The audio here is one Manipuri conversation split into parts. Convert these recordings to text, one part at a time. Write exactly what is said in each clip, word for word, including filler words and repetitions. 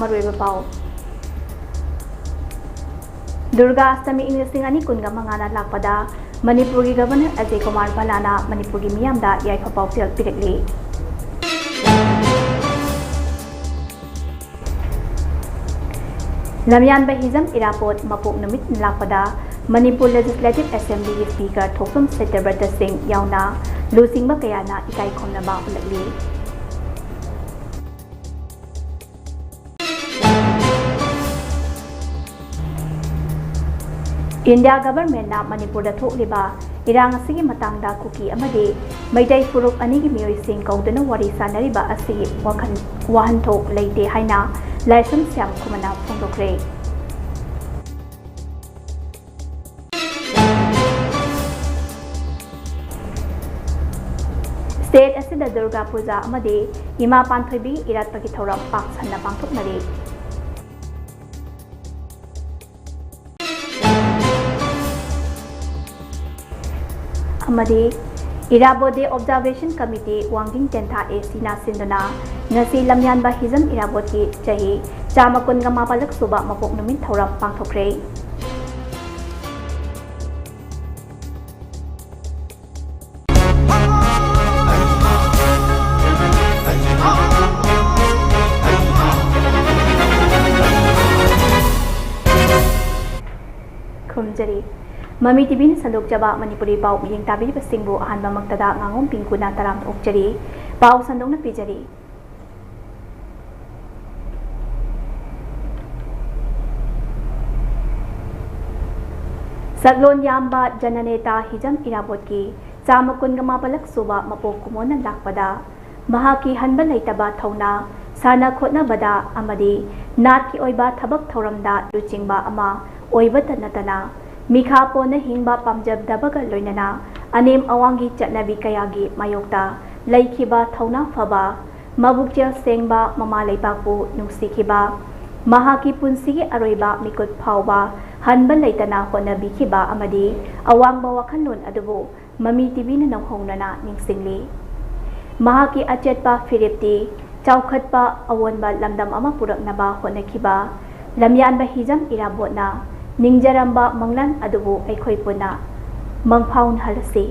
ꯃꯔꯨꯑꯣꯏꯕ ꯄꯥꯎ꯫ ꯗꯨꯔꯒꯥ ꯑꯁꯇꯃꯤ ꯏꯪ ꯂꯤꯁꯤꯡ ꯑꯅꯤ ꯀꯨꯟꯒ ꯃꯉꯥꯅ ꯂꯥꯛꯄꯗ ꯃꯅꯤꯄꯨꯔꯒꯤ ꯒꯕꯔꯅꯔ ꯑꯖꯌ ꯀꯨꯃꯥꯔ ꯚꯜꯂꯥꯅ ꯃꯅꯤꯄꯨꯔꯒꯤ ꯃꯤꯌꯥꯝꯗ ꯌꯥꯏꯐ ꯄꯥꯎꯖꯦꯜ ꯄꯤꯔꯛꯂꯤ꯫ ꯂꯝꯌꯥꯟꯕ ꯍꯤꯖꯝ ꯏꯔꯥꯕꯣꯠ ꯃꯄꯣꯛ ꯅꯨꯃꯤꯠ ꯂꯥꯛꯄꯗ ꯃꯅꯤꯄꯨꯔ ꯂꯦꯖꯤꯁꯂꯦꯇꯤꯚ ꯑꯦꯁꯦꯝꯕ꯭ꯂꯤꯒꯤ ꯁ꯭ꯄꯤꯀꯔ ꯊꯣꯛꯆꯣꯝ ꯁꯇ꯭ꯌꯕ꯭ꯔꯇ ꯁꯤꯡ ꯌꯥꯎꯅ ꯂꯨꯆꯤꯡꯕ ꯀꯌꯥꯅ ꯏꯀꯥꯏ ꯈꯨꯝꯅꯕ ꯎꯠꯂꯛꯂꯤ꯫ ꯏꯟꯗꯤꯌꯥ ꯒꯚꯔꯟꯃꯦꯟꯠꯅ ꯃꯅꯤꯄꯨꯔꯗ ꯊꯣꯛꯂꯤꯕ ꯏꯔꯥꯡ ꯑꯁꯤꯒꯤ ꯃꯇꯥꯡꯗ ꯀꯨꯀꯤ ꯑꯃꯗꯤ ꯃꯩꯇꯩ ꯐꯨꯔꯨꯞ ꯑꯅꯤꯒꯤ ꯃꯤꯑꯣꯏꯁꯤꯡ ꯀꯧꯗꯨꯅ ꯋꯥꯔꯤ ꯁꯥꯅꯔꯤꯕ ꯑꯁꯤꯒꯤ ꯋꯥꯈꯜ, ꯋꯥꯍꯟꯊꯣꯛ ꯂꯩꯇꯦ ꯍꯥꯏꯅ ꯂꯥꯏꯁ꯭ꯔꯝ ꯁ꯭ꯌꯥꯝ ꯈꯨꯃꯟꯅ ꯐꯣꯡꯗꯣꯛꯈ꯭ꯔꯦ꯫ ꯁ꯭ꯇꯦꯠ ꯑꯁꯤꯗ ꯗꯨꯔꯒꯥ ꯄꯨꯖꯥ ꯑꯃꯗꯤ ꯏꯃꯥ ꯄꯥꯟꯊꯣꯏꯕꯤ ꯏꯔꯥꯠꯄꯒꯤ ꯊꯧꯔꯝ ꯄꯥꯛ ꯁꯟꯅ ꯄꯥꯡꯊꯣꯛꯅꯔꯤ꯫ ꯑꯃꯗꯤ ꯏꯔꯥꯕꯣꯠ ꯗꯦ ꯑꯣꯕꯖꯥꯔꯕꯦꯁꯟ ꯀꯃꯤꯇꯤ ꯋꯥꯡꯖꯤꯡ ꯇꯦꯟꯊꯥ ꯑꯦ ꯁꯤꯅ ꯁꯤꯟꯗꯨꯅ ꯉꯁꯤ ꯂꯝꯌꯥꯟꯕ ꯍꯤꯖꯝ ꯏꯔꯥꯕꯣꯠꯀꯤ ꯆꯍꯤ ꯆꯥꯝꯃ ꯀꯨꯟꯒ ꯃꯥꯄꯜꯂꯛ ꯁꯨꯕ ꯃꯄꯣꯛ ꯅꯨꯃꯤꯠ ꯊꯧꯔꯝ ꯄꯥꯡꯊꯣꯛꯈ꯭ꯔꯦ꯫ ꯈꯨꯔꯨꯝꯖꯔꯤ꯫ ꯃꯃꯤ ꯇꯤꯚꯤꯅ ꯁꯟꯗꯣꯛꯆꯕ ꯃꯅꯤꯄꯨꯔꯤ ꯄꯥꯎ ꯃꯤꯠꯌꯦꯡ ꯇꯥꯕꯤꯔꯤꯕꯁꯤꯡꯕꯨ ꯑꯍꯥꯟꯕꯃꯛꯇꯗ ꯉꯥꯉꯣꯝ ꯄꯤꯡꯀꯨꯅ ꯇꯔꯥꯝꯅ ꯑꯣꯛꯆꯔꯤ꯫ ꯄꯥꯎ ꯁꯟꯗꯣꯛꯅ ꯄꯤꯖꯔꯤ꯫ ꯁꯛꯂꯣꯟ ꯌꯥꯝꯕ ꯖꯅꯅꯦꯇꯥ ꯍꯤꯖꯝ ꯏꯔꯥꯕꯣꯠꯀꯤ ꯆꯥꯝꯃ ꯀꯨꯟꯒ ꯃꯥꯄꯜꯂꯛ ꯁꯨꯕ ꯃꯄꯣꯛ ꯀꯨꯝꯑꯣꯟꯅ ꯂꯥꯛꯄꯗ ꯃꯍꯥꯛꯀꯤ ꯍꯟꯕ ꯂꯩꯇꯕ ꯊꯧꯅꯥ, ꯁꯥꯟꯅ ꯈꯣꯠꯅꯕꯗ ꯑꯃꯗꯤ ꯅꯥꯠꯀꯤ ꯑꯣꯏꯕ ꯊꯕꯛ ꯊꯧꯔꯝꯗ ꯂꯨꯆꯤꯡꯕ ꯑꯃ ꯑꯣꯏꯕꯇ ꯅꯠꯇꯅ, ꯃꯤꯈꯥ ꯄꯣꯟꯅ ꯍꯤꯡꯕ ꯄꯥꯝꯖꯗꯕꯒ ꯂꯣꯏꯅꯅ ꯑꯅꯦꯝ ꯑꯋꯥꯡꯒꯤ ꯆꯠꯅꯕꯤ ꯀꯌꯥꯒꯤ ꯃꯥꯌꯣꯛꯇ ꯂꯩꯈꯤꯕ ꯊꯧꯅꯥ ꯐꯕ, ꯃꯕꯨꯛꯆꯦꯜ ꯁꯦꯡꯕ, ꯃꯃꯥ ꯂꯩꯕꯥꯛꯄꯨ ꯅꯨꯡꯁꯤꯈꯤꯕ, ꯃꯍꯥꯛꯀꯤ ꯄꯨꯟꯁꯤꯒꯤ ꯑꯔꯣꯏꯕ ꯃꯤꯀꯨꯠ ꯐꯥꯎꯕ ꯍꯟꯕ ꯂꯩꯇꯅ ꯍꯣꯠꯅꯕꯤꯈꯤꯕ ꯑꯃꯗꯤ ꯑꯋꯥꯡꯕ ꯋꯥꯈꯜꯂꯣꯟ ꯑꯗꯨꯕꯨ ꯃꯃꯤ ꯇꯤꯚꯤꯅ ꯅꯧꯍꯧꯅꯅ ꯅꯤꯡꯁꯤꯡꯂꯤ꯫ ꯃꯍꯥꯛꯀꯤ ꯑꯆꯦꯠꯄ ꯐꯤꯔꯦꯞꯇꯤ ꯆꯥꯎꯈꯠꯄ ꯑꯑꯣꯟꯕ ꯂꯝꯗꯝ ꯑꯃ ꯄꯨꯔꯛꯅꯕ ꯍꯣꯠꯅꯈꯤꯕ ꯂꯝꯌꯥꯟꯕ ꯍꯤꯖꯝ ꯏꯔꯥꯕꯣꯠꯅ ꯅꯤꯡꯖꯔꯝꯕ ꯃꯪꯂꯥꯟ ꯑꯗꯨꯕꯨ ꯑꯩꯈꯣꯏ ꯄꯨꯟꯅ ꯃꯪꯐꯥꯎꯅꯍꯜꯂꯁꯤ꯫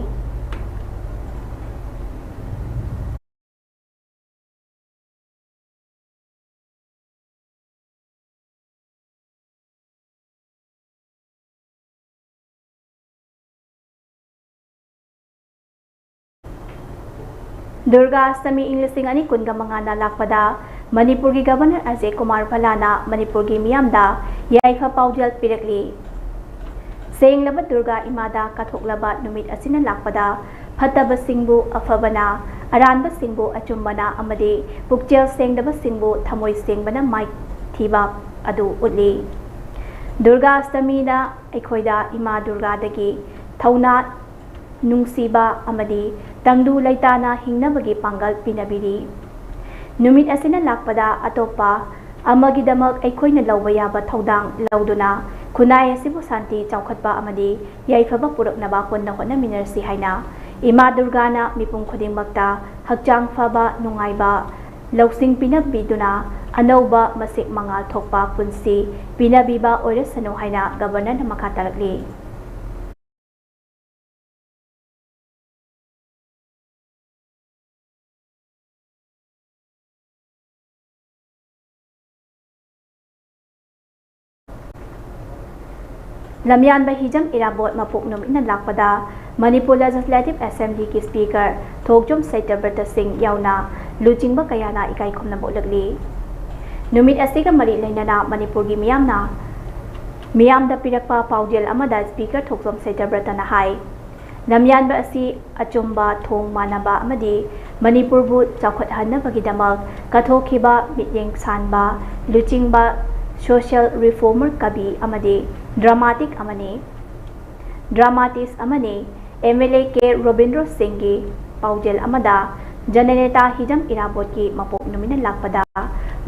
ꯗꯨꯔꯒꯥ ꯑꯁꯇꯃꯤ ꯏꯪ ꯂꯤꯁꯤꯡ ꯑꯅꯤ ꯀꯨꯟꯒ ꯃꯉꯥꯗ ꯂꯥꯛꯄꯗ ꯃꯅꯤꯄꯨꯔꯒꯤ ꯒꯕꯔꯅꯔ ꯑꯖꯦ ꯀꯨꯃꯥꯔ ꯚꯜꯂꯥꯅ ꯃꯅꯤꯄꯨꯔꯒꯤ ꯃꯤꯌꯥꯝꯗ ꯌꯥꯏꯐ ꯄꯥꯎꯖꯦꯜ ꯄꯤꯔꯛꯂꯤ꯫ ꯁꯦꯡꯂꯕ ꯗꯨꯔꯒꯥ ꯏꯃꯥꯗ ꯀꯠꯊꯣꯛꯂꯕ ꯅꯨꯃꯤꯠ ꯑꯁꯤꯅ ꯂꯥꯛꯄꯗ ꯐꯠꯇꯕꯁꯤꯡꯕꯨ ꯑꯐꯕꯅ, ꯑꯔꯥꯟꯕꯁꯤꯡꯕꯨ ꯑꯆꯨꯝꯕꯅ ꯑꯃꯗꯤ ꯄꯨꯛꯆꯦꯜ ꯁꯦꯡꯗꯕꯁꯤꯡꯕꯨ ꯊꯃꯣꯏ ꯁꯦꯡꯕꯅ ꯃꯥꯏꯊꯤꯕ ꯑꯗꯨ ꯎꯠꯂꯤ꯫ ꯗꯨꯔꯒꯥ ꯑꯁꯇꯃꯤꯅ ꯑꯩꯈꯣꯏꯗ ꯏꯃꯥ ꯗꯨꯔꯒꯥꯗꯒꯤ ꯊꯧꯅꯥ, ꯅꯨꯡꯁꯤꯕ ꯑꯃꯗꯤ ꯇꯪꯗꯨ ꯂꯩꯇꯥꯅ ꯍꯤꯡꯅꯕꯒꯤ ꯄꯥꯡꯒꯜ ꯄꯤꯅꯕꯤꯔꯤ꯫ ꯅꯨꯃꯤꯠ ꯑꯁꯤꯅ ꯂꯥꯛꯄꯗ ꯑꯇꯣꯞꯄ ꯑꯃꯒꯤꯗꯃꯛ ꯑꯩꯈꯣꯏꯅ ꯂꯧꯕ ꯌꯥꯕ ꯊꯧꯗꯥꯡ ꯂꯧꯗꯨꯅ ꯈꯨꯟꯅꯥꯏ ꯑꯁꯤꯕꯨ ꯁꯥꯟꯇꯤ, ꯆꯥꯎꯈꯠꯄ ꯑꯃꯗꯤ ꯌꯥꯏꯐꯕ ꯄꯨꯔꯛꯅꯕ ꯄꯨꯟꯅ ꯍꯣꯠꯅꯃꯤꯟꯅꯔꯁꯤ ꯍꯥꯏꯅ ꯏꯃꯥ ꯗꯨꯔꯒꯥꯅ ꯃꯤꯄꯨꯝ ꯈꯨꯗꯤꯡꯃꯛꯇ ꯍꯛꯆꯥꯡ ꯐꯕ, ꯅꯨꯡꯉꯥꯏꯕ, ꯂꯧꯁꯤꯡ ꯄꯤꯅꯕꯤꯗꯨꯅ ꯑꯅꯧꯕ ꯃꯁꯦꯛ ꯃꯉꯥꯜ ꯊꯣꯛꯄ ꯄꯨꯟꯁꯤ ꯄꯤꯅꯕꯤꯕ ꯑꯣꯏꯔꯁꯅꯨ ꯍꯥꯏꯅ ꯒꯕꯔꯅꯔꯅ ꯃꯈꯥ ꯇꯥꯔꯛꯂꯤ꯫ ꯂꯝꯌꯥꯟꯕ ꯍꯤꯖꯝ ꯏꯔꯥꯕꯣꯠ ꯃꯄꯣꯛ ꯅꯨꯃꯤꯠꯅ ꯂꯥꯛꯄꯗ ꯃꯅꯤꯄꯨꯔ ꯂꯦꯖꯤꯁꯂꯦꯇꯤꯚ ꯑꯦꯁꯦꯝꯕ꯭ꯂꯤꯒꯤ ꯁ꯭ꯄꯤꯀꯔ ꯊꯣꯛꯆꯣꯝ ꯁꯩꯇꯕ꯭ꯔꯇ ꯁꯤꯡ ꯌꯥꯎꯅ ꯂꯨꯆꯤꯡꯕ ꯀꯌꯥꯅ ꯏꯀꯥꯏ ꯈꯨꯝꯅꯕ ꯎꯠꯂꯛꯂꯤ꯫ ꯅꯨꯃꯤꯠ ꯑꯁꯤꯒ ꯃꯔꯤ ꯂꯩꯅꯅ ꯃꯅꯤꯄꯨꯔꯒꯤ ꯃꯤꯌꯥꯝꯅ, ꯃꯤꯌꯥꯝꯗ ꯄꯤꯔꯛꯄ ꯄꯥꯎꯖꯦꯜ ꯑꯃꯗ ꯁ꯭ꯄꯤꯀꯔ ꯊꯣꯛꯆꯣꯝ ꯁꯩꯇꯕ꯭ꯔꯇꯅ ꯍꯥꯏ, ꯂꯝꯌꯥꯟꯕ ꯑꯁꯤ ꯑꯆꯨꯝꯕ ꯊꯣꯡ ꯃꯥꯟꯅꯕ ꯑꯃꯗꯤ ꯃꯅꯤꯄꯨꯔꯕꯨ ꯆꯥꯎꯈꯠꯍꯟꯅꯕꯒꯤꯗꯃꯛ ꯀꯠꯊꯣꯛꯈꯤꯕ ꯃꯤꯠꯌꯦꯡ ꯁꯥꯟꯕ, ꯂꯨꯆꯤꯡꯕ, social reformer, ꯀꯕꯤ ꯑꯃꯗꯤ dramatic ꯑꯃꯅꯤ꯫ Dramatist ꯑꯃꯅꯤ꯫ M L A K Robindro ꯁꯤꯡꯒꯤ ꯄꯥꯎꯖꯦꯜ ꯑꯃꯗ ꯖꯅꯅꯦꯇꯥ ꯍꯤꯖꯝ ꯏꯔꯥꯕꯣꯠꯀꯤ ꯃꯄꯣꯛ ꯅꯨꯃꯤꯠꯅ ꯂꯥꯛꯄꯗ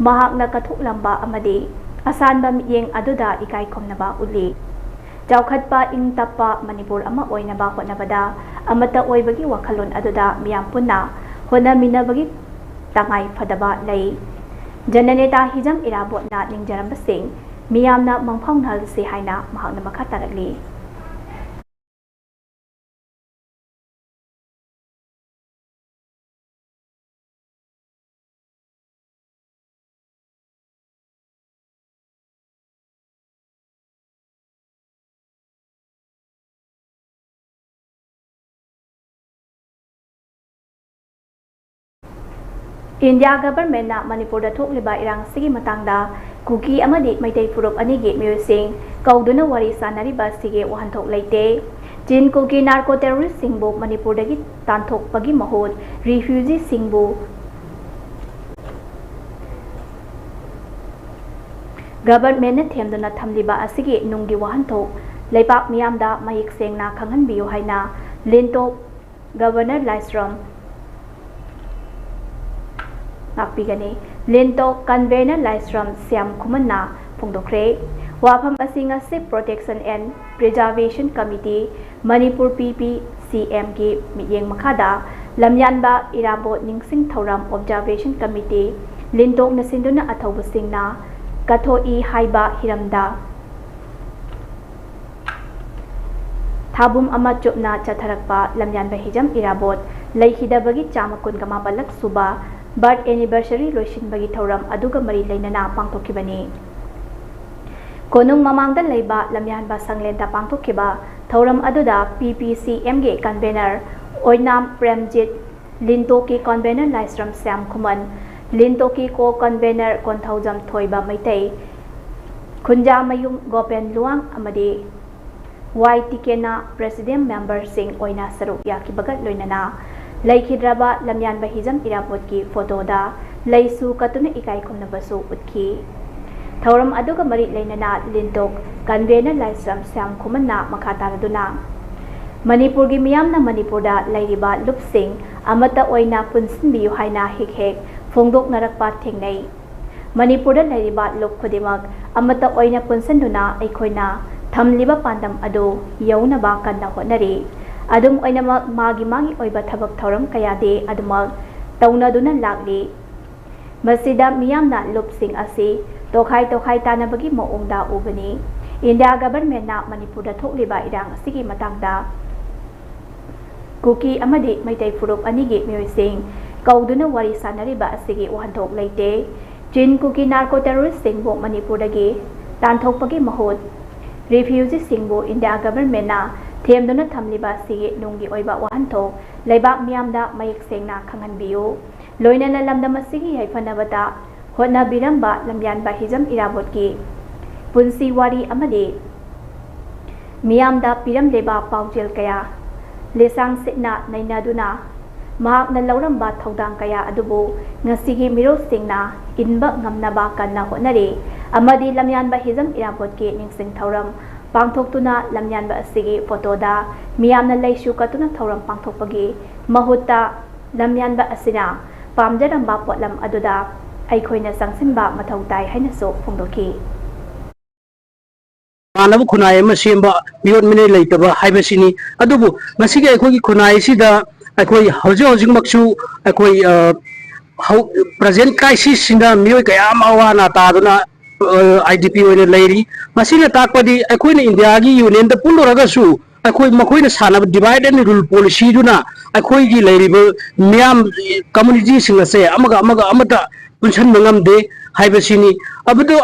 ꯃꯍꯥꯛꯅ ꯀꯠꯊꯣꯛꯂꯝꯕ ꯑꯃꯗꯤ ꯑꯁꯥꯟꯕ ꯃꯤꯠꯌꯦꯡ ꯑꯗꯨꯗ ꯏꯀꯥꯏ ꯈꯨꯝꯅꯕ ꯎꯠꯂꯤ꯫ ꯆꯥꯎꯈꯠꯄ, ꯏꯪ ꯇꯞꯄ ꯃꯅꯤꯄꯨꯔ ꯑꯃ ꯑꯣꯏꯅꯕ ꯍꯣꯠꯅꯕꯗ ꯑꯃꯠꯇ ꯑꯣꯏꯕꯒꯤ ꯋꯥꯈꯜꯂꯣꯟ ꯑꯗꯨꯗ ꯃꯤꯌꯥꯝ ꯄꯨꯟꯅ ꯍꯣꯠꯅꯃꯤꯟꯅꯕꯒꯤ ꯇꯉꯥꯏ ꯐꯗꯕ ꯂꯩ꯫ ꯖꯅꯅꯦꯇꯥ ꯍꯤꯖꯝ ꯏꯔꯥꯕꯣꯠꯅ ꯅꯤꯡꯖꯔꯝꯕꯁꯤꯡ ꯃꯤꯌꯥꯝꯅ ꯃꯪꯐꯥꯎꯅꯍꯜꯂꯁꯤ ꯍꯥꯏꯅ ꯃꯍꯥꯛꯅ ꯃꯈꯥ ꯇꯥꯔꯛꯂꯤ꯫ ꯏꯟꯗꯤꯌꯥ ꯒꯚꯔꯟꯃꯦꯟꯠꯅ ꯃꯅꯤꯄꯨꯔꯗ ꯊꯣꯛꯂꯤꯕ ꯏꯔꯥꯡ ꯑꯁꯤꯒꯤ ꯃꯇꯥꯡꯗ ꯀꯨꯀꯤ ꯑꯃꯗꯤ ꯃꯩꯇꯩ ꯐꯨꯔꯨꯞ ꯑꯅꯤꯒꯤ ꯃꯤꯑꯣꯏꯁꯤꯡ ꯀꯧꯗꯨꯅ ꯋꯥꯔꯤ ꯁꯥꯅꯔꯤꯕ ꯑꯁꯤꯒꯤ ꯋꯥꯍꯟꯊꯣꯛ ꯂꯩꯇꯦ꯫ ꯆꯤꯟ ꯀꯨꯀꯤ ꯅꯥꯔꯀꯣ ꯇꯦꯔꯣꯔꯤꯁꯁꯤꯡꯕꯨ ꯃꯅꯤꯄꯨꯔꯗꯒꯤ ꯇꯥꯟꯊꯣꯛꯄꯒꯤ ꯃꯍꯨꯠ ꯔꯤꯐ꯭ꯌꯨꯖꯤꯁꯤꯡꯕꯨ ꯒꯚꯔꯟꯃꯦꯟꯠꯅ ꯊꯦꯝꯗꯨꯅ ꯊꯝꯂꯤꯕ ꯑꯁꯤꯒꯤ ꯅꯨꯡꯒꯤ ꯋꯥꯍꯟꯊꯣꯛ ꯂꯩꯕꯥꯛ ꯃꯤꯌꯥꯝꯗ ꯃꯌꯦꯛ ꯁꯦꯡꯅ ꯈꯪꯍꯟꯕꯤꯌꯨ ꯍꯥꯏꯅ ꯂꯤꯟꯇꯣꯛ ꯒꯚꯔꯅꯔ ꯂꯥꯏꯁ꯭ꯔꯝ, ꯉꯥꯛꯄꯤꯒꯅꯤ꯫ ꯂꯤꯟꯇꯣꯛ ꯀꯟꯚꯦꯅꯔ ꯂꯥꯏꯁ꯭ꯔꯝ ꯁ꯭ꯌꯥꯝ ꯈꯨꯃꯟꯅ ꯐꯣꯡꯗꯣꯛꯈ꯭ꯔꯦ꯫ ꯋꯥꯐꯝ ꯑꯁꯤ ꯉꯁꯤ Protection and Preservation Committee, Manipur, P P C M ꯒꯤ ꯃꯤꯠꯌꯦꯡ ꯃꯈꯥꯗ ꯂꯝꯌꯥꯟꯕ ꯏꯔꯥꯕꯣꯠ ꯅꯤꯡꯁꯤꯡ ꯊꯧꯔꯝ Observation Committee, ꯂꯤꯟꯇꯣꯛꯅ ꯁꯤꯟꯗꯨꯅ ꯑꯊꯧꯕꯁꯤꯡꯅ ꯀꯠꯊꯣꯛꯏ ꯍꯥꯏꯕ ꯍꯤꯔꯝꯗ ꯊꯥꯕꯨꯝ ꯑꯃ ꯆꯨꯞꯅ ꯆꯠꯊꯔꯛꯄ ꯂꯝꯌꯥꯟꯕ ꯍꯤꯖꯝ ꯏꯔꯥꯕꯣꯠ ꯂꯩꯈꯤꯗꯕꯒꯤ ꯆꯥꯝꯃ ꯀꯨꯟꯒ ꯃꯥꯄꯜꯂꯛ ꯁꯨꯕ birth anniversary ꯂꯣꯏꯁꯤꯟꯕꯒꯤ ꯊꯧꯔꯝ ꯑꯗꯨꯒ ꯃꯔꯤ ꯂꯩꯅꯅ ꯄꯥꯡꯊꯣꯛꯈꯤꯕꯅꯤ꯫ ꯀꯣꯅꯨꯡ ꯃꯃꯥꯡꯗ ꯂꯩꯕ ꯂꯝꯌꯥꯟꯕ ꯁꯪꯂꯦꯟꯗ ꯄꯥꯡꯊꯣꯛꯈꯤꯕ ꯊꯧꯔꯝ ꯑꯗꯨꯗ P P C M ꯒꯤ convener ꯑꯣꯏꯅꯥꯝ ꯄ꯭ꯔꯦꯝꯖꯤꯠ, ꯂꯤꯟꯇꯣꯛꯀꯤ convener ꯂꯥꯏꯁ꯭ꯔꯝ ꯁ꯭ꯌꯥꯝ ꯈꯨꯃꯟ, ꯂꯤꯟꯇꯣꯛꯀꯤ co-convener ꯀꯣꯟꯊꯧꯖꯝ ꯊꯣꯏꯕ ꯃꯩꯇꯩ, ꯈꯨꯟꯖꯥꯃꯌꯨꯝ ꯒꯣꯄꯦꯟ ꯂꯨꯋꯥꯡ ꯑꯃꯗꯤ ꯋꯥꯏ ꯇꯤꯀꯦꯅꯥ president memberꯁꯤꯡ ꯑꯣꯏꯅ ꯁꯔꯨꯛ ꯌꯥꯈꯤꯕꯒ ꯂꯣꯏꯅꯅ ꯂꯩꯈꯤꯗ꯭ꯔꯕ ꯂꯝꯌꯥꯟꯕ ꯍꯤꯖꯝ ꯏꯔꯥꯕꯣꯠꯀꯤ photoꯗ ꯂꯩꯁꯨ ꯀꯠꯇꯨꯅ ꯏꯀꯥꯏ ꯈꯨꯝꯅꯕꯁꯨ ꯎꯠꯈꯤ꯫ ꯊꯧꯔꯝ ꯑꯗꯨꯒ ꯃꯔꯤ ꯂꯩꯅꯅ ꯂꯤꯟꯇꯣꯛ convener ꯂꯥꯏꯁ꯭ꯔꯝ ꯁ꯭ꯌꯥꯝ ꯈꯨꯃꯟꯅ ꯃꯈꯥ ꯇꯥꯔꯗꯨꯅ ꯃꯅꯤꯄꯨꯔꯒꯤ ꯃꯤꯌꯥꯝꯅ ꯃꯅꯤꯄꯨꯔꯗ ꯂꯩꯔꯤꯕ ꯂꯨꯞꯁꯤꯡ ꯑꯃꯠꯇ ꯑꯣꯏꯅ ꯄꯨꯟꯁꯤꯟꯕꯤꯌꯨ ꯍꯥꯏꯅ ꯍꯦꯛ ꯍꯦꯛ ꯐꯣꯡꯗꯣꯛꯅꯔꯛꯄ ꯊꯦꯡꯅꯩ꯫ ꯃꯅꯤꯄꯨꯔꯗ ꯂꯩꯔꯤꯕ ꯂꯨꯞ ꯈꯨꯗꯤꯡꯃꯛ ꯑꯃꯠꯇ ꯑꯣꯏꯅ ꯄꯨꯟꯁꯤꯟꯗꯨꯅ ꯑꯩꯈꯣꯏꯅ ꯊꯝꯂꯤꯕ ꯄꯥꯟꯗꯝ ꯑꯗꯨ ꯌꯧꯅꯕ ꯀꯟꯅ ꯍꯣꯠꯅꯔꯤ꯫ ꯑꯗꯨꯝ ꯑꯣꯏꯅꯃꯛ, ꯃꯥꯒꯤ ꯃꯥꯒꯤ ꯑꯣꯏꯕ ꯊꯕꯛ ꯊꯧꯔꯝ ꯀꯌꯥꯗꯤ ꯑꯗꯨꯃꯛ ꯇꯧꯅꯗꯨꯅ ꯂꯥꯛꯂꯤ꯫ ꯃꯁꯤꯗ ꯃꯤꯌꯥꯝꯅ ꯂꯨꯞꯁꯤꯡ ꯑꯁꯤ ꯇꯣꯈꯥꯏ ꯇꯣꯈꯥꯏ ꯇꯥꯅꯕꯒꯤ ꯃꯑꯣꯡꯗ ꯎꯕꯅꯤ꯫ ꯏꯟꯗꯤꯌꯥ ꯒꯚꯔꯟꯃꯦꯟꯠꯅ ꯃꯅꯤꯄꯨꯔꯗ ꯊꯣꯛꯂꯤꯕ ꯏꯔꯥꯡ ꯑꯁꯤꯒꯤ ꯃꯇꯥꯡꯗ ꯀꯨꯀꯤ ꯑꯃꯗꯤ ꯃꯩꯇꯩ ꯐꯨꯔꯨꯞ ꯑꯅꯤꯒꯤ ꯃꯤꯑꯣꯏꯁꯤꯡ ꯀꯧꯗꯨꯅ ꯋꯥꯔꯤ ꯁꯥꯅꯔꯤꯕ ꯑꯁꯤꯒꯤ ꯋꯥꯍꯟꯊꯣꯛ ꯂꯩꯇꯦ꯫ ꯆꯤꯟ ꯀꯨꯀꯤ ꯅꯥꯔꯀꯣ ꯇꯦꯔꯣꯔꯤꯁ꯭ꯠꯁꯤꯡꯕꯨ ꯃꯅꯤꯄꯨꯔꯗꯒꯤ ꯇꯥꯟꯊꯣꯛꯄꯒꯤ ꯃꯍꯨꯠ ꯔꯤꯐ꯭ꯌꯨꯖꯤꯁꯤꯡꯕꯨ ꯏꯟꯗꯤꯌꯥ ꯒꯚꯔꯟꯃꯦꯟꯠꯅ ꯊꯦꯝꯗꯨꯅ ꯊꯝꯂꯤꯕ ꯑꯁꯤꯒꯤ ꯅꯨꯡꯒꯤ ꯑꯣꯏꯕ ꯋꯥꯍꯟꯊꯣꯛ ꯂꯩꯕꯥꯛ ꯃꯤꯌꯥꯝꯗ ꯃꯌꯦꯛ ꯁꯦꯡꯅ ꯈꯪꯍꯟꯕꯤꯌꯨ꯫ ꯂꯣꯏꯅꯅ ꯂꯝꯗꯝ ꯑꯁꯤꯒꯤ ꯌꯥꯏꯐꯅꯕꯗ ꯍꯣꯠꯅꯕꯤꯔꯝꯕ ꯂꯝꯌꯥꯟꯕ ꯍꯤꯖꯝ ꯏꯔꯥꯕꯣꯠꯀꯤ ꯄꯨꯟꯁꯤ ꯋꯥꯔꯤ ꯑꯃꯗꯤ ꯃꯤꯌꯥꯝꯗ ꯄꯤꯔꯝꯂꯤꯕ ꯄꯥꯎꯖꯦꯜ ꯀꯌꯥ ꯂꯤꯁꯥꯡ ꯁꯤꯠꯅ ꯅꯩꯅꯗꯨꯅ ꯃꯍꯥꯛꯅ ꯂꯧꯔꯝꯕ ꯊꯧꯗꯥꯡ ꯀꯌꯥ ꯑꯗꯨꯕꯨ ꯉꯁꯤꯒꯤ ꯃꯤꯔꯣꯜꯁꯤꯡꯅ ꯏꯟꯕ ꯉꯝꯅꯕ ꯀꯟꯅ ꯍꯣꯠꯅꯔꯤ ꯑꯃꯗꯤ ꯂꯝꯌꯥꯟꯕ ꯍꯤꯖꯝ ꯏꯔꯥꯕꯣꯠꯀꯤ ꯅꯤꯡꯁꯤꯡ ꯊꯧꯔꯝ ꯄꯥꯡꯊꯣꯛꯇꯨꯅ ꯂꯝꯌꯥꯟꯕ ꯑꯁꯤꯒꯤ ꯐꯣꯇꯣꯗ ꯃꯤꯌꯥꯝꯅ ꯂꯩꯁꯨ ꯀꯠꯇꯨꯅ ꯊꯧꯔꯝ ꯄꯥꯡꯊꯣꯛꯄꯒꯤ ꯃꯍꯨꯠꯇ ꯂꯝꯌꯥꯟꯕ ꯑꯁꯤꯅ ꯄꯥꯝꯖꯔꯝꯕ ꯄꯣꯠꯂꯝ ꯑꯗꯨꯗ ꯑꯩꯈꯣꯏꯅ ꯆꯪꯁꯤꯟꯕ ꯃꯊꯧ ꯇꯥꯏ ꯍꯥꯏꯅꯁꯨ ꯐꯣꯡꯗꯣꯛꯈꯤ꯫ ꯃꯥꯟꯅꯕ ꯈꯨꯟꯅꯥꯏ ꯑꯃ ꯁꯦꯝꯕ, ꯃꯤꯑꯣꯠ ꯃꯤꯅꯩ ꯂꯩꯇꯕ ꯍꯥꯏꯕꯁꯤꯅꯤ꯫ ꯑꯗꯨꯕꯨ ꯉꯁꯤꯒꯤ ꯑꯩꯈꯣꯏꯒꯤ ꯈꯨꯟꯅꯥꯏꯁꯤꯗ ꯑꯩꯈꯣꯏ ꯍꯧꯖꯤꯛ ꯍꯧꯖꯤꯛꯃꯛꯁꯨ ꯑꯩꯈꯣꯏ ꯍꯧ ꯄ꯭ꯔꯖꯦꯟ ꯀ꯭ꯔꯥꯏꯁꯤꯁꯁꯤꯅ ꯃꯤꯑꯣꯏ ꯀꯌꯥ ꯑꯃ ꯑꯋꯥ ꯑꯅꯥ ꯇꯥꯗꯨꯅ ꯑꯥꯏ ꯗꯤ ꯄꯤ ꯑꯣꯏꯅ ꯂꯩꯔꯤ꯫ ꯃꯁꯤꯅ ꯇꯥꯛꯄꯗꯤ ꯑꯩꯈꯣꯏꯅ ꯏꯟꯗꯤꯌꯥꯒꯤ ꯌꯨꯅꯤꯌꯟꯗ ꯄꯨꯜꯂꯨꯔꯒꯁꯨ ꯑꯩꯈꯣꯏ ꯃꯈꯣꯏꯅ ꯁꯥꯟꯅꯕ divide and rule policyꯗꯨꯅ ꯑꯩꯈꯣꯏꯒꯤ ꯂꯩꯔꯤꯕ ꯃꯤꯌꯥꯝ communityꯁꯤꯡ ꯑꯁꯦ ꯑꯃꯒ ꯑꯃꯒ ꯑꯃꯠꯇ ꯄꯨꯟꯁꯤꯟꯕ ꯉꯝꯗꯦ ꯍꯥꯏꯕꯁꯤꯅꯤ꯫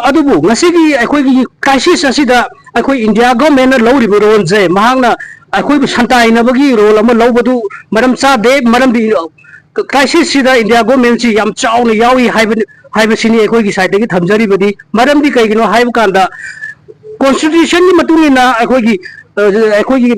ꯑꯗꯨꯕꯨ ꯉꯁꯤꯒꯤ ꯑꯩꯈꯣꯏꯒꯤ crisis ꯑꯁꯤꯗ ꯑꯩꯈꯣꯏ ꯏꯟꯗꯤꯌꯥ ꯒꯣꯔꯃꯦꯟꯅ ꯂꯧꯔꯤꯕ ꯔꯣꯜꯁꯦ ꯃꯍꯥꯛꯅ ꯑꯩꯈꯣꯏꯕꯨ ꯁꯟꯇꯥꯏꯅꯕꯒꯤ ꯔꯣꯜ ꯑꯃ ꯂꯧꯕꯗꯨ ꯃꯔꯝ ꯆꯥꯗꯦ꯫ ꯃꯔꯝꯗꯤ crisis ꯁꯤꯗ ꯏꯟꯗꯤꯌꯥ ꯒꯣꯔꯃꯦꯟꯁꯤ ꯌꯥꯝ ꯆꯥꯎꯅ ꯌꯥꯎꯏ ꯍꯥꯏꯕꯅꯤ ꯍꯥꯏꯕꯁꯤꯅꯤ ꯑꯩꯈꯣꯏꯒꯤ ꯁꯥꯏꯠꯇꯒꯤ ꯊꯝꯖꯔꯤꯕꯗꯤ꯫ ꯃꯔꯝꯗꯤ ꯀꯩꯒꯤꯅꯣ ꯍꯥꯏꯕ ꯀꯥꯟꯗ constitutionꯒꯤ ꯃꯇꯨꯡ ꯏꯟꯅ ꯑꯩꯈꯣꯏꯒꯤ ꯑꯩꯈꯣꯏꯒꯤ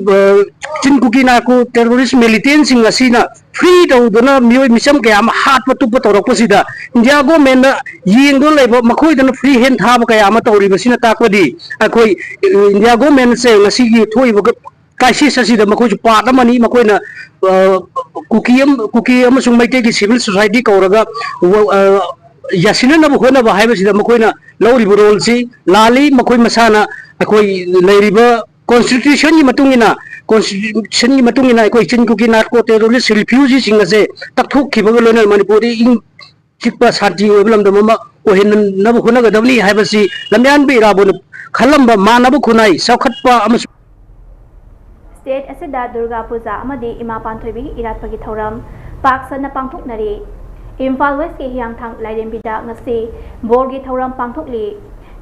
ꯆꯤꯟ ꯀꯨꯀꯤ ꯅꯥꯔꯀꯣ terrorist militantꯁꯤꯡ ꯑꯁꯤꯅ free ꯇꯧꯗꯨꯅ ꯃꯤꯑꯣꯏ ꯃꯤꯆꯝ ꯀꯌꯥ ꯑꯃ ꯍꯥꯠꯄ ꯇꯨꯞꯄ ꯇꯧꯔꯛꯄꯁꯤꯗ ꯏꯟꯗꯤꯌꯥ ꯒꯣꯔꯃꯦꯟꯅ ꯌꯦꯡꯗꯨꯅ ꯂꯩꯕ, ꯃꯈꯣꯏꯗꯅ free hand ꯊꯥꯕ ꯀꯌꯥ ꯑꯃ ꯇꯧꯔꯤꯕꯁꯤꯅ ꯇꯥꯛꯄꯗꯤ ꯑꯩꯈꯣꯏ ꯏꯟꯗꯤꯌꯥ ꯒꯣꯔꯃꯦꯟꯁꯦ ꯉꯁꯤꯒꯤ ꯊꯣꯛꯏꯕ crisis ꯑꯁꯤꯗ ꯃꯈꯣꯏꯁꯨ part ꯑꯃꯅꯤ꯫ ꯃꯈꯣꯏꯅ ꯀꯨꯀꯤ ꯀꯨꯀꯤ ꯑꯃꯁꯨꯡ ꯃꯩꯇꯩꯒꯤ civil society ꯀꯧꯔꯒ ꯌꯥꯁꯤꯟꯅꯅꯕ ꯍꯣꯠꯅꯕ ꯍꯥꯏꯕꯁꯤꯗ ꯃꯈꯣꯏꯅ ꯂꯧꯔꯤꯕ ꯔꯣꯜꯁꯤ ꯂꯥꯜꯂꯤ꯫ ꯃꯈꯣꯏ ꯃꯁꯥꯅ ꯑꯩꯈꯣꯏ ꯂꯩꯔꯤꯕ constitutionꯒꯤ ꯃꯇꯨꯡ ꯏꯟꯅ ꯀꯣꯟꯁꯇꯤꯇ꯭ꯌꯨꯁꯟꯒꯤ ꯃꯇꯨꯡ ꯏꯟꯅ ꯑꯩꯈꯣꯏ ꯆꯤꯟ ꯀꯨꯀꯤ ꯅꯥꯔꯀꯣ ꯇꯦꯔꯣꯔꯤꯁ ꯔꯤꯐ꯭ꯌꯨꯖꯤꯁꯤꯡ ꯑꯁꯦ ꯇꯛꯊꯣꯛꯈꯤꯕꯒ ꯂꯣꯏꯅꯅ ꯃꯅꯤꯄꯨꯔꯗꯤ ꯏꯪ ꯆꯤꯛꯄ ꯁꯥꯟꯇꯤ ꯑꯣꯏꯕ ꯂꯝꯗꯝ ꯑꯃ ꯑꯣꯏꯍꯟꯅꯕ ꯍꯣꯠꯅꯒꯗꯕꯅꯤ ꯍꯥꯏꯕꯁꯤ ꯂꯝꯌꯥꯟꯕ ꯏꯔꯥꯕꯣꯠꯅ ꯈꯜꯂꯝꯕ ꯃꯥꯟꯅꯕ ꯈꯨꯟꯅꯥꯏ ꯆꯥꯎꯈꯠꯄ ꯑꯃꯁꯨꯡ ꯁ꯭ꯇꯦꯠ ꯑꯁꯤꯗ ꯗꯨꯔꯒꯥ ꯄꯨꯖꯥ ꯑꯃꯗꯤ ꯏꯃꯥ ꯄꯥꯟꯊꯣꯏꯕꯤꯒꯤ ꯏꯔꯥꯠꯄꯒꯤ ꯊꯧꯔꯝ ꯄꯥꯛ ꯁꯟꯅ ꯄꯥꯡꯊꯣꯛꯅꯔꯤ꯫ ꯏꯝꯐꯥꯜ ꯋꯦꯁꯀꯤ ꯍꯤꯌꯥꯡꯊꯥꯡ ꯂꯥꯏꯔꯦꯝꯕꯤꯗ ꯉꯁꯤ ꯕꯣꯔꯒꯤ ꯊꯧꯔꯝ ꯄꯥꯡꯊꯣꯛꯂꯤ꯫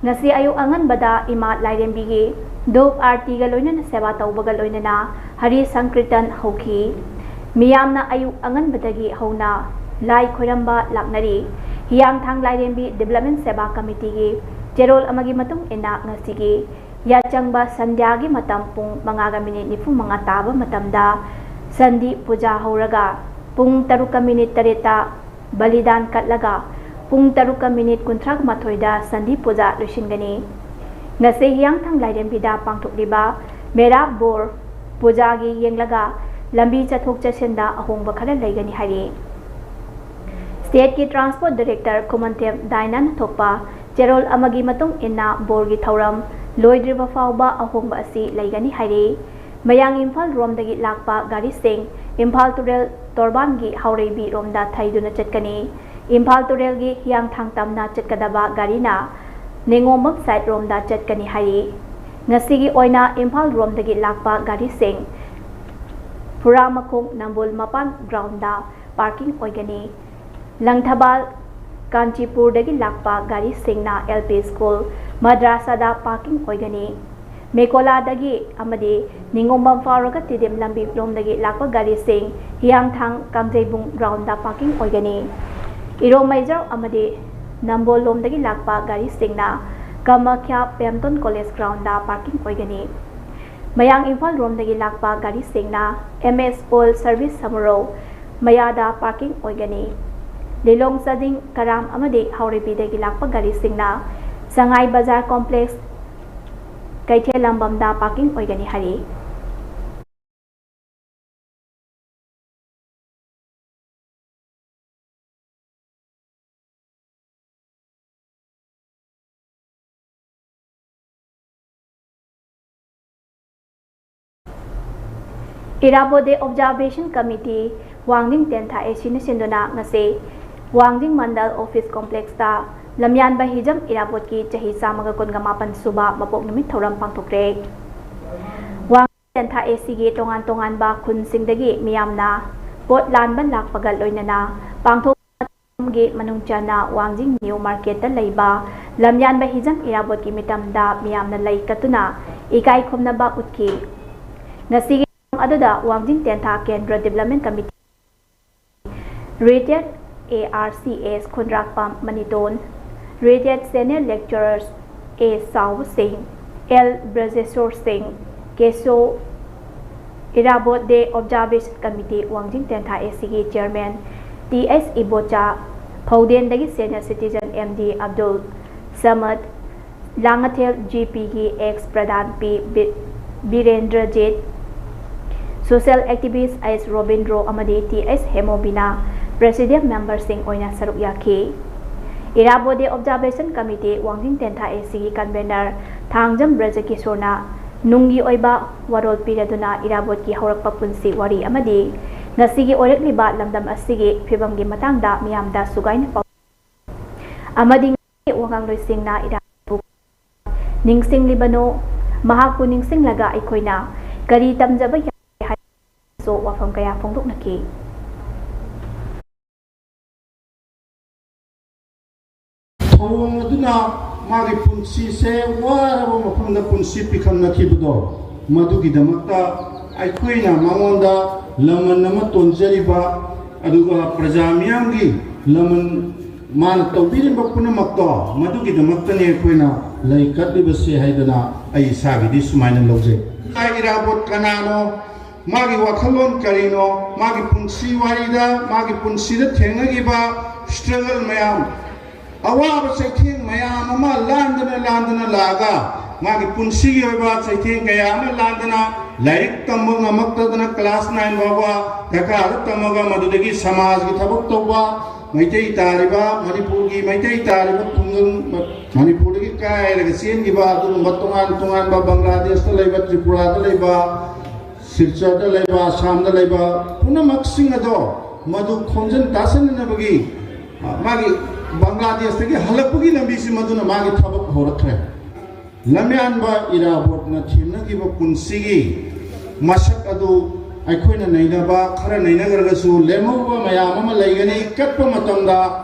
ꯉꯁꯤ ꯑꯌꯨꯛ ꯑꯉꯟꯕꯗ ꯏꯃꯥ ꯂꯥꯏꯔꯦꯝꯕꯤꯒꯤ ꯙꯨꯞ ꯑꯥꯔꯇꯤꯒ ꯂꯣꯏꯅꯅ ꯁꯦꯕꯥ ꯇꯧꯕꯒ ꯂꯣꯏꯅꯅ ꯍꯔꯤ ꯁꯪꯀ꯭ꯔꯤꯇꯟ ꯍꯧꯈꯤ꯫ ꯃꯤꯌꯥꯝꯅ ꯑꯌꯨꯛ ꯑꯉꯟꯕꯗꯒꯤ ꯍꯧꯅ ꯂꯥꯏ ꯈꯣꯏꯔꯝꯕ ꯂꯥꯛꯅꯔꯤ꯫ ꯍꯤꯌꯥꯡꯊꯥꯡ ꯂꯥꯏꯔꯦꯝꯕꯤ ꯗꯤꯕ꯭ꯂꯞꯃꯦꯟ ꯁꯦꯕꯥ ꯀꯃꯤꯇꯤꯒꯤ ꯆꯦꯔꯣꯜ ꯑꯃꯒꯤ ꯃꯇꯨꯡ ꯏꯟꯅ ꯉꯁꯤꯒꯤ ꯌꯥꯆꯪꯕ ꯁꯟꯙ꯭ꯌꯥꯒꯤ ꯃꯇꯝ ꯄꯨꯡ ꯃꯉꯥꯒ ꯃꯤꯅꯤꯠ ꯅꯤꯐꯨ ꯃꯉꯥ ꯇꯥꯕ ꯃꯇꯝꯗ ꯁꯟꯙꯤ ꯄꯨꯖꯥ ꯍꯧꯔꯒ ꯄꯨꯡ ꯇꯔꯨꯛꯀ ꯃꯤꯅꯤꯠ ꯇꯔꯦꯠꯇ ꯕꯂꯤꯗꯥꯟ ꯀꯠꯂꯒ ꯄꯨꯡ ꯇꯔꯨꯛꯀ ꯃꯤꯅꯤꯠ ꯀꯨꯟꯊ꯭ꯔꯥ ꯃꯥꯊꯣꯏꯗ ꯁꯟꯙꯤ ꯄꯨꯖꯥ ꯂꯣꯏꯁꯤꯟꯒꯅꯤ꯫ ꯉꯁꯤ ꯍꯤꯌꯥꯡꯊꯥꯡ ꯂꯥꯏꯔꯦꯝꯕꯤꯗ ꯄꯥꯡꯊꯣꯛꯂꯤꯕ ꯃꯦꯔꯥ ꯕꯣꯔ ꯄꯨꯖꯥꯒꯤ ꯌꯦꯡꯂꯒ ꯂꯝꯕꯤ ꯆꯠꯊꯣꯛ ꯆꯠꯁꯤꯟꯗ ꯑꯍꯣꯡꯕ ꯈꯔ ꯂꯩꯒꯅꯤ ꯍꯥꯏꯔꯤ꯫ ꯁ꯭ꯇꯦꯠꯀꯤ ꯇ꯭ꯔꯥꯟꯁꯄꯣꯔꯠ ꯗꯤꯔꯦꯛꯇꯔ ꯈꯨꯃꯟꯊꯦꯝ ꯗꯥꯏꯅꯥꯅ ꯊꯣꯛꯄ ꯆꯦꯔꯣꯜ ꯑꯃꯒꯤ ꯃꯇꯨꯡ ꯏꯟꯅ ꯕꯣꯔꯒꯤ ꯊꯧꯔꯝ ꯂꯣꯏꯗ꯭ꯔꯤꯕ ꯐꯥꯎꯕ ꯑꯍꯣꯡꯕ ꯑꯁꯤ ꯂꯩꯒꯅꯤ ꯍꯥꯏꯔꯤ꯫ ꯃꯌꯥꯡ ꯏꯝꯐꯥꯜ ꯔꯣꯝꯗꯒꯤ ꯂꯥꯛꯄ ꯒꯥꯔꯤꯁꯤꯡ ꯏꯝꯐꯥꯜ ꯇꯨꯔꯦꯜ ꯇꯣꯔꯕꯥꯟꯒꯤ ꯍꯥꯎꯔꯩꯕꯤ ꯔꯣꯝꯗ ꯊꯩꯗꯨꯅ ꯆꯠꯀꯅꯤ꯫ ꯏꯝꯐꯥꯜ ꯇꯨꯔꯦꯜꯒꯤ ꯍꯤꯌꯥꯡꯊꯥꯡ ꯇꯝꯅ ꯆꯠꯀꯗꯕ ꯒꯥꯔꯤꯅ ꯅꯤꯉꯣꯝꯕꯝ ꯁꯥꯏꯠ ꯔꯣꯝꯗ ꯆꯠꯀꯅꯤ ꯍꯥꯏꯔꯤ꯫ ꯉꯁꯤꯒꯤ ꯑꯣꯏꯅ ꯏꯝꯐꯥꯜ ꯔꯣꯝꯗꯒꯤ ꯂꯥꯛꯄ ꯒꯥꯔꯤꯁꯤꯡ ꯐꯨꯔꯥꯃꯈꯣꯡ ꯅꯝꯕꯣꯜ ꯃꯄꯥꯟ ꯒ꯭ꯔꯥꯎꯟꯗ ꯄꯥꯔꯀꯤꯡ ꯑꯣꯏꯒꯅꯤ꯫ ꯂꯪꯊꯕꯥꯜ ꯀꯥꯟꯆꯤꯄꯨꯔꯗꯒꯤ ꯂꯥꯛꯄ ꯒꯥꯔꯤꯁꯤꯡꯅ ꯑꯦꯜ ꯄꯤ ꯁ꯭ꯀꯨꯜ ꯃꯗ꯭ꯔꯥꯁꯥꯗ ꯄꯥꯔꯀꯤꯡ ꯑꯣꯏꯒꯅꯤ꯫ ꯃꯦꯀꯣꯂꯥꯗꯒꯤ ꯑꯃꯗꯤ ꯅꯤꯉꯣꯝꯕꯝ ꯐꯥꯎꯔꯒ ꯇꯤꯗꯤꯝ ꯂꯝꯕꯤ ꯂꯣꯝꯗꯒꯤ ꯂꯥꯛꯄ ꯒꯥꯔꯤꯁꯤꯡ ꯍꯤꯌꯥꯡꯊꯥꯡ ꯀꯥꯡꯖꯩꯕꯨꯡ ꯒ꯭ꯔꯥꯎꯟꯗ ꯄꯥꯔꯀꯤꯡ ꯑꯣꯏꯒꯅꯤ꯫ ꯏꯔꯣꯃꯩꯖꯥꯎ ꯑꯃꯗꯤ ꯅꯝꯕꯣꯜ ꯂꯣꯝꯗꯒꯤ ꯂꯥꯛꯄ ꯒꯥꯔꯤꯁꯤꯡꯅ ꯀꯃꯈ꯭ꯌꯥ ꯄꯦꯝꯇꯣꯟ ꯀꯣꯂꯦꯖ ꯒ꯭ꯔꯥꯎꯟꯗ ꯄꯥꯔꯀꯤꯡ ꯑꯣꯏꯒꯅꯤ꯫ ꯃꯌꯥꯡ ꯏꯝꯐꯥꯜ ꯔꯣꯝꯗꯒꯤ ꯂꯥꯛꯄ ꯒꯥꯔꯤꯁꯤꯡꯅ ꯑꯦꯝ ꯑꯦꯁ ꯑꯣꯏꯜ ꯁꯔꯚꯤꯁ ꯁꯃꯨꯔꯧ ꯃꯌꯥꯗ ꯄꯥꯔꯀꯤꯡ ꯑꯣꯏꯒꯅꯤ꯫ ꯂꯤꯂꯣꯡ ꯆꯥꯗꯤꯡ ꯀꯔꯥꯝ ꯑꯃꯗꯤ ꯍꯥꯎꯔꯩꯕꯤꯗꯒꯤ ꯂꯥꯛꯄ ꯒꯥꯔꯤꯁꯤꯡꯅ ꯁꯉꯥꯏ ꯕꯖꯥꯔ ꯀꯣꯝꯄ꯭ꯂꯦꯛꯁ ꯀꯩꯊꯦꯜ ꯂꯝꯕꯝꯗ ꯄꯥꯔꯀꯤꯡ ꯑꯣꯏꯒꯅꯤ ꯍꯥꯏꯔꯤ꯫ Irabot Day Observation Committee, ꯋꯥꯡꯖꯤꯡ ꯇꯦꯟꯊꯥ ꯑꯦ ꯁꯤꯅ ꯁꯤꯟꯗꯨꯅ ꯉꯁꯤ ꯋꯥꯡꯖꯤꯡ ꯃꯟꯗꯜ ꯑꯣꯐꯤꯁ ꯀꯣꯝꯄ꯭ꯂꯦꯛꯁꯇ ꯂꯝꯌꯥꯟꯕ ꯍꯤꯖꯝ ꯏꯔꯥꯕꯣꯠꯀꯤ ꯆꯍꯤ ꯆꯥꯝꯃꯒ ꯀꯨꯟꯒ ꯃꯥꯄꯟ ꯁꯨꯕ ꯃꯄꯣꯛ ꯅꯨꯃꯤꯠ ꯊꯧꯔꯝ ꯄꯥꯡꯊꯣꯛꯈ꯭ꯔꯦ꯫ ꯋꯥꯡꯖꯤꯡ ꯇꯦꯟꯊꯥ ꯑꯦ ꯁꯤꯒꯤ ꯇꯣꯉꯥꯟ ꯇꯣꯉꯥꯟꯕ ꯈꯨꯟꯁꯤꯡꯗꯒꯤ ꯃꯤꯌꯥꯝꯅ ꯄꯣꯠ ꯂꯥꯟꯕ ꯂꯥꯛꯄꯒ ꯂꯣꯏꯅꯅ ꯄꯥꯡꯊꯣꯛ ꯒꯤ ꯃꯅꯨꯡ ꯆꯟꯅ ꯋꯥꯡꯖꯤꯡ ꯅ꯭ꯌꯨ ꯃꯥꯔꯀꯦꯠꯇ ꯂꯩꯕ ꯂꯝꯌꯥꯟꯕ ꯍꯤꯖꯝ ꯏꯔꯥꯕꯣꯠꯀꯤ ꯃꯤꯇꯝꯗ ꯃꯤꯌꯥꯝꯅ ꯂꯩ ꯀꯠꯇꯨꯅ ꯏꯀꯥꯏ ꯈꯨꯝꯅꯕ ꯎꯠꯈꯤ꯫ ꯉꯁꯤꯒꯤ ꯊꯧꯔꯝ ꯑꯗꯨꯗ ꯋꯥꯡꯖꯤꯡ ꯇꯦꯟꯊꯥ ꯀꯦꯟꯗ꯭ꯔ development committee, retired A R C S Khundrakpam Maniton, retired senior lecturer A Chaoba Singh, L ꯕ꯭ꯔꯖꯦꯁꯣꯔ ꯁꯤꯡ, ꯀꯦꯁꯣ ꯏꯔꯥꯕꯣꯠ ꯗꯦ ꯑꯣꯕꯖꯥꯔꯕꯦꯁꯟ ꯀꯃꯤꯇꯤ ꯋꯥꯡꯖꯤꯡ ꯇꯦꯟꯊꯥ ꯑꯦ ꯁꯤꯒꯤ ꯆꯤꯌꯔꯃꯦꯟ ꯇꯤ ꯑꯦꯁ ꯏꯕꯣꯆꯥ, ꯐꯧꯗꯦꯟꯗꯒꯤ senior citizen M D Abdul Samad, Langathel G ꯄꯤꯒꯤ ex pradhan P B-, Birendrajit, social activist H Robindro ꯑꯃꯗꯤ ꯇꯤ ꯑꯦꯁ ꯍꯦꯃꯣꯕꯤꯅ ꯄ꯭ꯔꯦꯁꯤꯗꯤꯌꯝ ꯃꯦꯝꯕꯔꯁꯤꯡ ꯑꯣꯏꯅ ꯁꯔꯨꯛ ꯌꯥꯈꯤ꯫ ꯏꯔꯥꯕꯣꯠ ꯗꯦ ꯑꯣꯕꯖꯥꯔꯕꯦꯁꯟ ꯀꯃꯤꯇꯤ ꯋꯥꯡꯖꯤꯡ ꯇꯦꯟꯊꯥ ꯑꯦ ꯁꯤꯒꯤ ꯀꯟꯚꯦꯅꯔ ꯊꯥꯡꯖꯝ ꯕ꯭ꯔꯖꯀꯤꯁꯣꯔꯅ ꯅꯨꯡꯒꯤ ꯑꯣꯏꯕ ꯋꯥꯔꯣꯜ ꯄꯤꯔꯗꯨꯅ ꯏꯔꯥꯕꯣꯠꯀꯤ ꯍꯧꯔꯛꯄ ꯄꯨꯟꯁꯤ ꯋꯥꯔꯤ ꯑꯃꯗꯤ ꯉꯁꯤꯒꯤ ꯑꯣꯏꯔꯛꯂꯤꯕ ꯂꯝꯗꯝ ꯑꯁꯤꯒꯤ ꯐꯤꯕꯝꯒꯤ ꯃꯇꯥꯡꯗ ꯃꯤꯌꯥꯝꯗ ꯁꯨꯒꯥꯏꯅ ꯄꯥꯎ ꯑꯃꯗꯤ ꯋꯥꯉꯥꯡꯂꯣꯏꯁꯤꯡꯅ ꯏꯔꯥꯕꯣꯠꯄꯨ ꯅꯤꯡꯁꯤꯡꯂꯤꯕꯅꯣ? ꯃꯍꯥꯛꯄꯨ ꯅꯤꯡꯁꯤꯡꯂꯒ ꯑꯩꯈꯣꯏꯅ ꯀꯔꯤ ꯇꯝꯖꯕ ꯌꯥꯏ ꯍꯥꯏꯕꯁꯨ ꯋꯥꯐꯝ ꯀꯌꯥ ꯐꯣꯡꯗꯣꯛꯅꯈꯤ꯫ ꯊꯧꯑꯣꯡ ꯑꯗꯨꯅ ꯃꯥꯒꯤ ꯄꯨꯟꯁꯤꯁꯦ ꯋꯥꯔꯕ ꯃꯐꯝꯗ ꯄꯨꯟꯁꯤ ꯄꯤꯈꯝꯅꯈꯤꯕꯗꯣ, ꯃꯗꯨꯒꯤꯗꯃꯛꯇ ꯑꯩꯈꯣꯏꯅ ꯃꯉꯣꯟꯗ ꯂꯃꯟ ꯑꯃ ꯇꯣꯟꯖꯔꯤꯕ, ꯑꯗꯨꯒ ꯄ꯭ꯔꯖꯥ ꯃꯤꯌꯥꯝꯒꯤ ꯂꯃꯟ ꯃꯥꯅ ꯇꯧꯕꯤꯔꯤꯕ ꯄꯨꯝꯅꯃꯛꯇꯣ, ꯃꯗꯨꯒꯤꯗꯃꯛꯇꯅꯤ ꯑꯩꯈꯣꯏꯅ ꯂꯩ ꯀꯠꯂꯤꯕꯁꯦ ꯍꯥꯏꯗꯅ ꯑꯩ ꯏꯁꯥꯒꯤꯗꯤ ꯁꯨꯃꯥꯏꯅ ꯂꯧꯖꯩ꯫ ꯏꯔꯥꯕꯣꯠ ꯀꯅꯥꯅꯣ? ꯃꯥꯒꯤ ꯋꯥꯈꯜꯂꯣꯟ ꯀꯔꯤꯅꯣ? ꯃꯥꯒꯤ ꯄꯨꯟꯁꯤ ꯋꯥꯔꯤꯗ, ꯃꯥꯒꯤ ꯄꯨꯟꯁꯤꯗ ꯊꯦꯡꯅꯈꯤꯕ struggle ꯃꯌꯥꯝ, ꯑꯋꯥꯕ ꯆꯩꯊꯦꯡ ꯃꯌꯥꯝ ꯑꯃ ꯂꯥꯟꯗꯅ ꯂꯥꯟꯗꯅ ꯂꯥꯛꯑꯒ, ꯃꯥꯒꯤ ꯄꯨꯟꯁꯤꯒꯤ ꯑꯣꯏꯕ ꯆꯩꯊꯦꯡ ꯀꯌꯥ ꯑꯃ ꯂꯥꯟꯗꯅ, ꯂꯥꯏꯔꯤꯛ ꯇꯝꯕ ꯉꯝꯃꯛꯇꯗꯅ class nine ꯐꯥꯎꯕ ꯀꯀꯥꯗ ꯇꯝꯃꯒ, ꯃꯗꯨꯗꯒꯤ ꯁꯃꯥꯖꯒꯤ ꯊꯕꯛ ꯇꯧꯕ, ꯃꯩꯇꯩ ꯇꯥꯔꯤꯕ, ꯃꯅꯤꯄꯨꯔꯒꯤ ꯃꯩꯇꯩ ꯇꯥꯔꯤꯕ ꯈꯨꯡꯒꯪ, ꯃꯅꯤꯄꯨꯔꯗꯒꯤ ꯀꯥꯏꯔꯒ ꯆꯦꯟꯈꯤꯕ ꯑꯗꯨꯒꯨꯝꯕ ꯇꯣꯉꯥꯟ ꯇꯣꯉꯥꯟꯕ, ꯕꯪꯒ꯭ꯂꯥꯗꯦꯁꯇ ꯂꯩꯕ, ꯇ꯭ꯔꯤꯄꯨꯔꯥꯗ ꯂꯩꯕ, ꯁꯤꯜꯆꯔꯗ ꯂꯩꯕ, ꯑꯁꯥꯝꯗ ꯂꯩꯕ ꯄꯨꯝꯅꯃꯛꯁꯤꯡ ꯑꯗꯣ ꯃꯗꯨ ꯈꯣꯝꯖꯤꯟ ꯇꯥꯁꯤꯟꯅꯅꯕꯒꯤ, ꯑ, ꯃꯥꯒꯤ ꯕꯪꯒ꯭ꯂꯥꯗꯦꯁꯇꯒꯤ ꯍꯜꯂꯛꯄꯒꯤ ꯂꯝꯕꯤꯁꯤ ꯃꯗꯨꯅ ꯃꯥꯒꯤ ꯊꯕꯛ ꯍꯧꯔꯛꯈ꯭ꯔꯦ꯫ ꯂꯝꯌꯥꯟꯕ ꯏꯔꯥꯕꯣꯠꯅ ꯊꯦꯡꯅꯈꯤꯕ ꯄꯨꯟꯁꯤꯒꯤ ꯃꯁꯛ ꯑꯗꯨ ꯑꯩꯈꯣꯏꯅ ꯅꯩꯅꯕ, ꯈꯔ ꯅꯩꯅꯈ꯭ꯔꯒꯁꯨ ꯂꯦꯝꯍꯧꯕ ꯃꯌꯥꯝ ꯑꯃ ꯂꯩꯒꯅꯤ꯫ ꯀꯠꯄ ꯃꯇꯝꯗ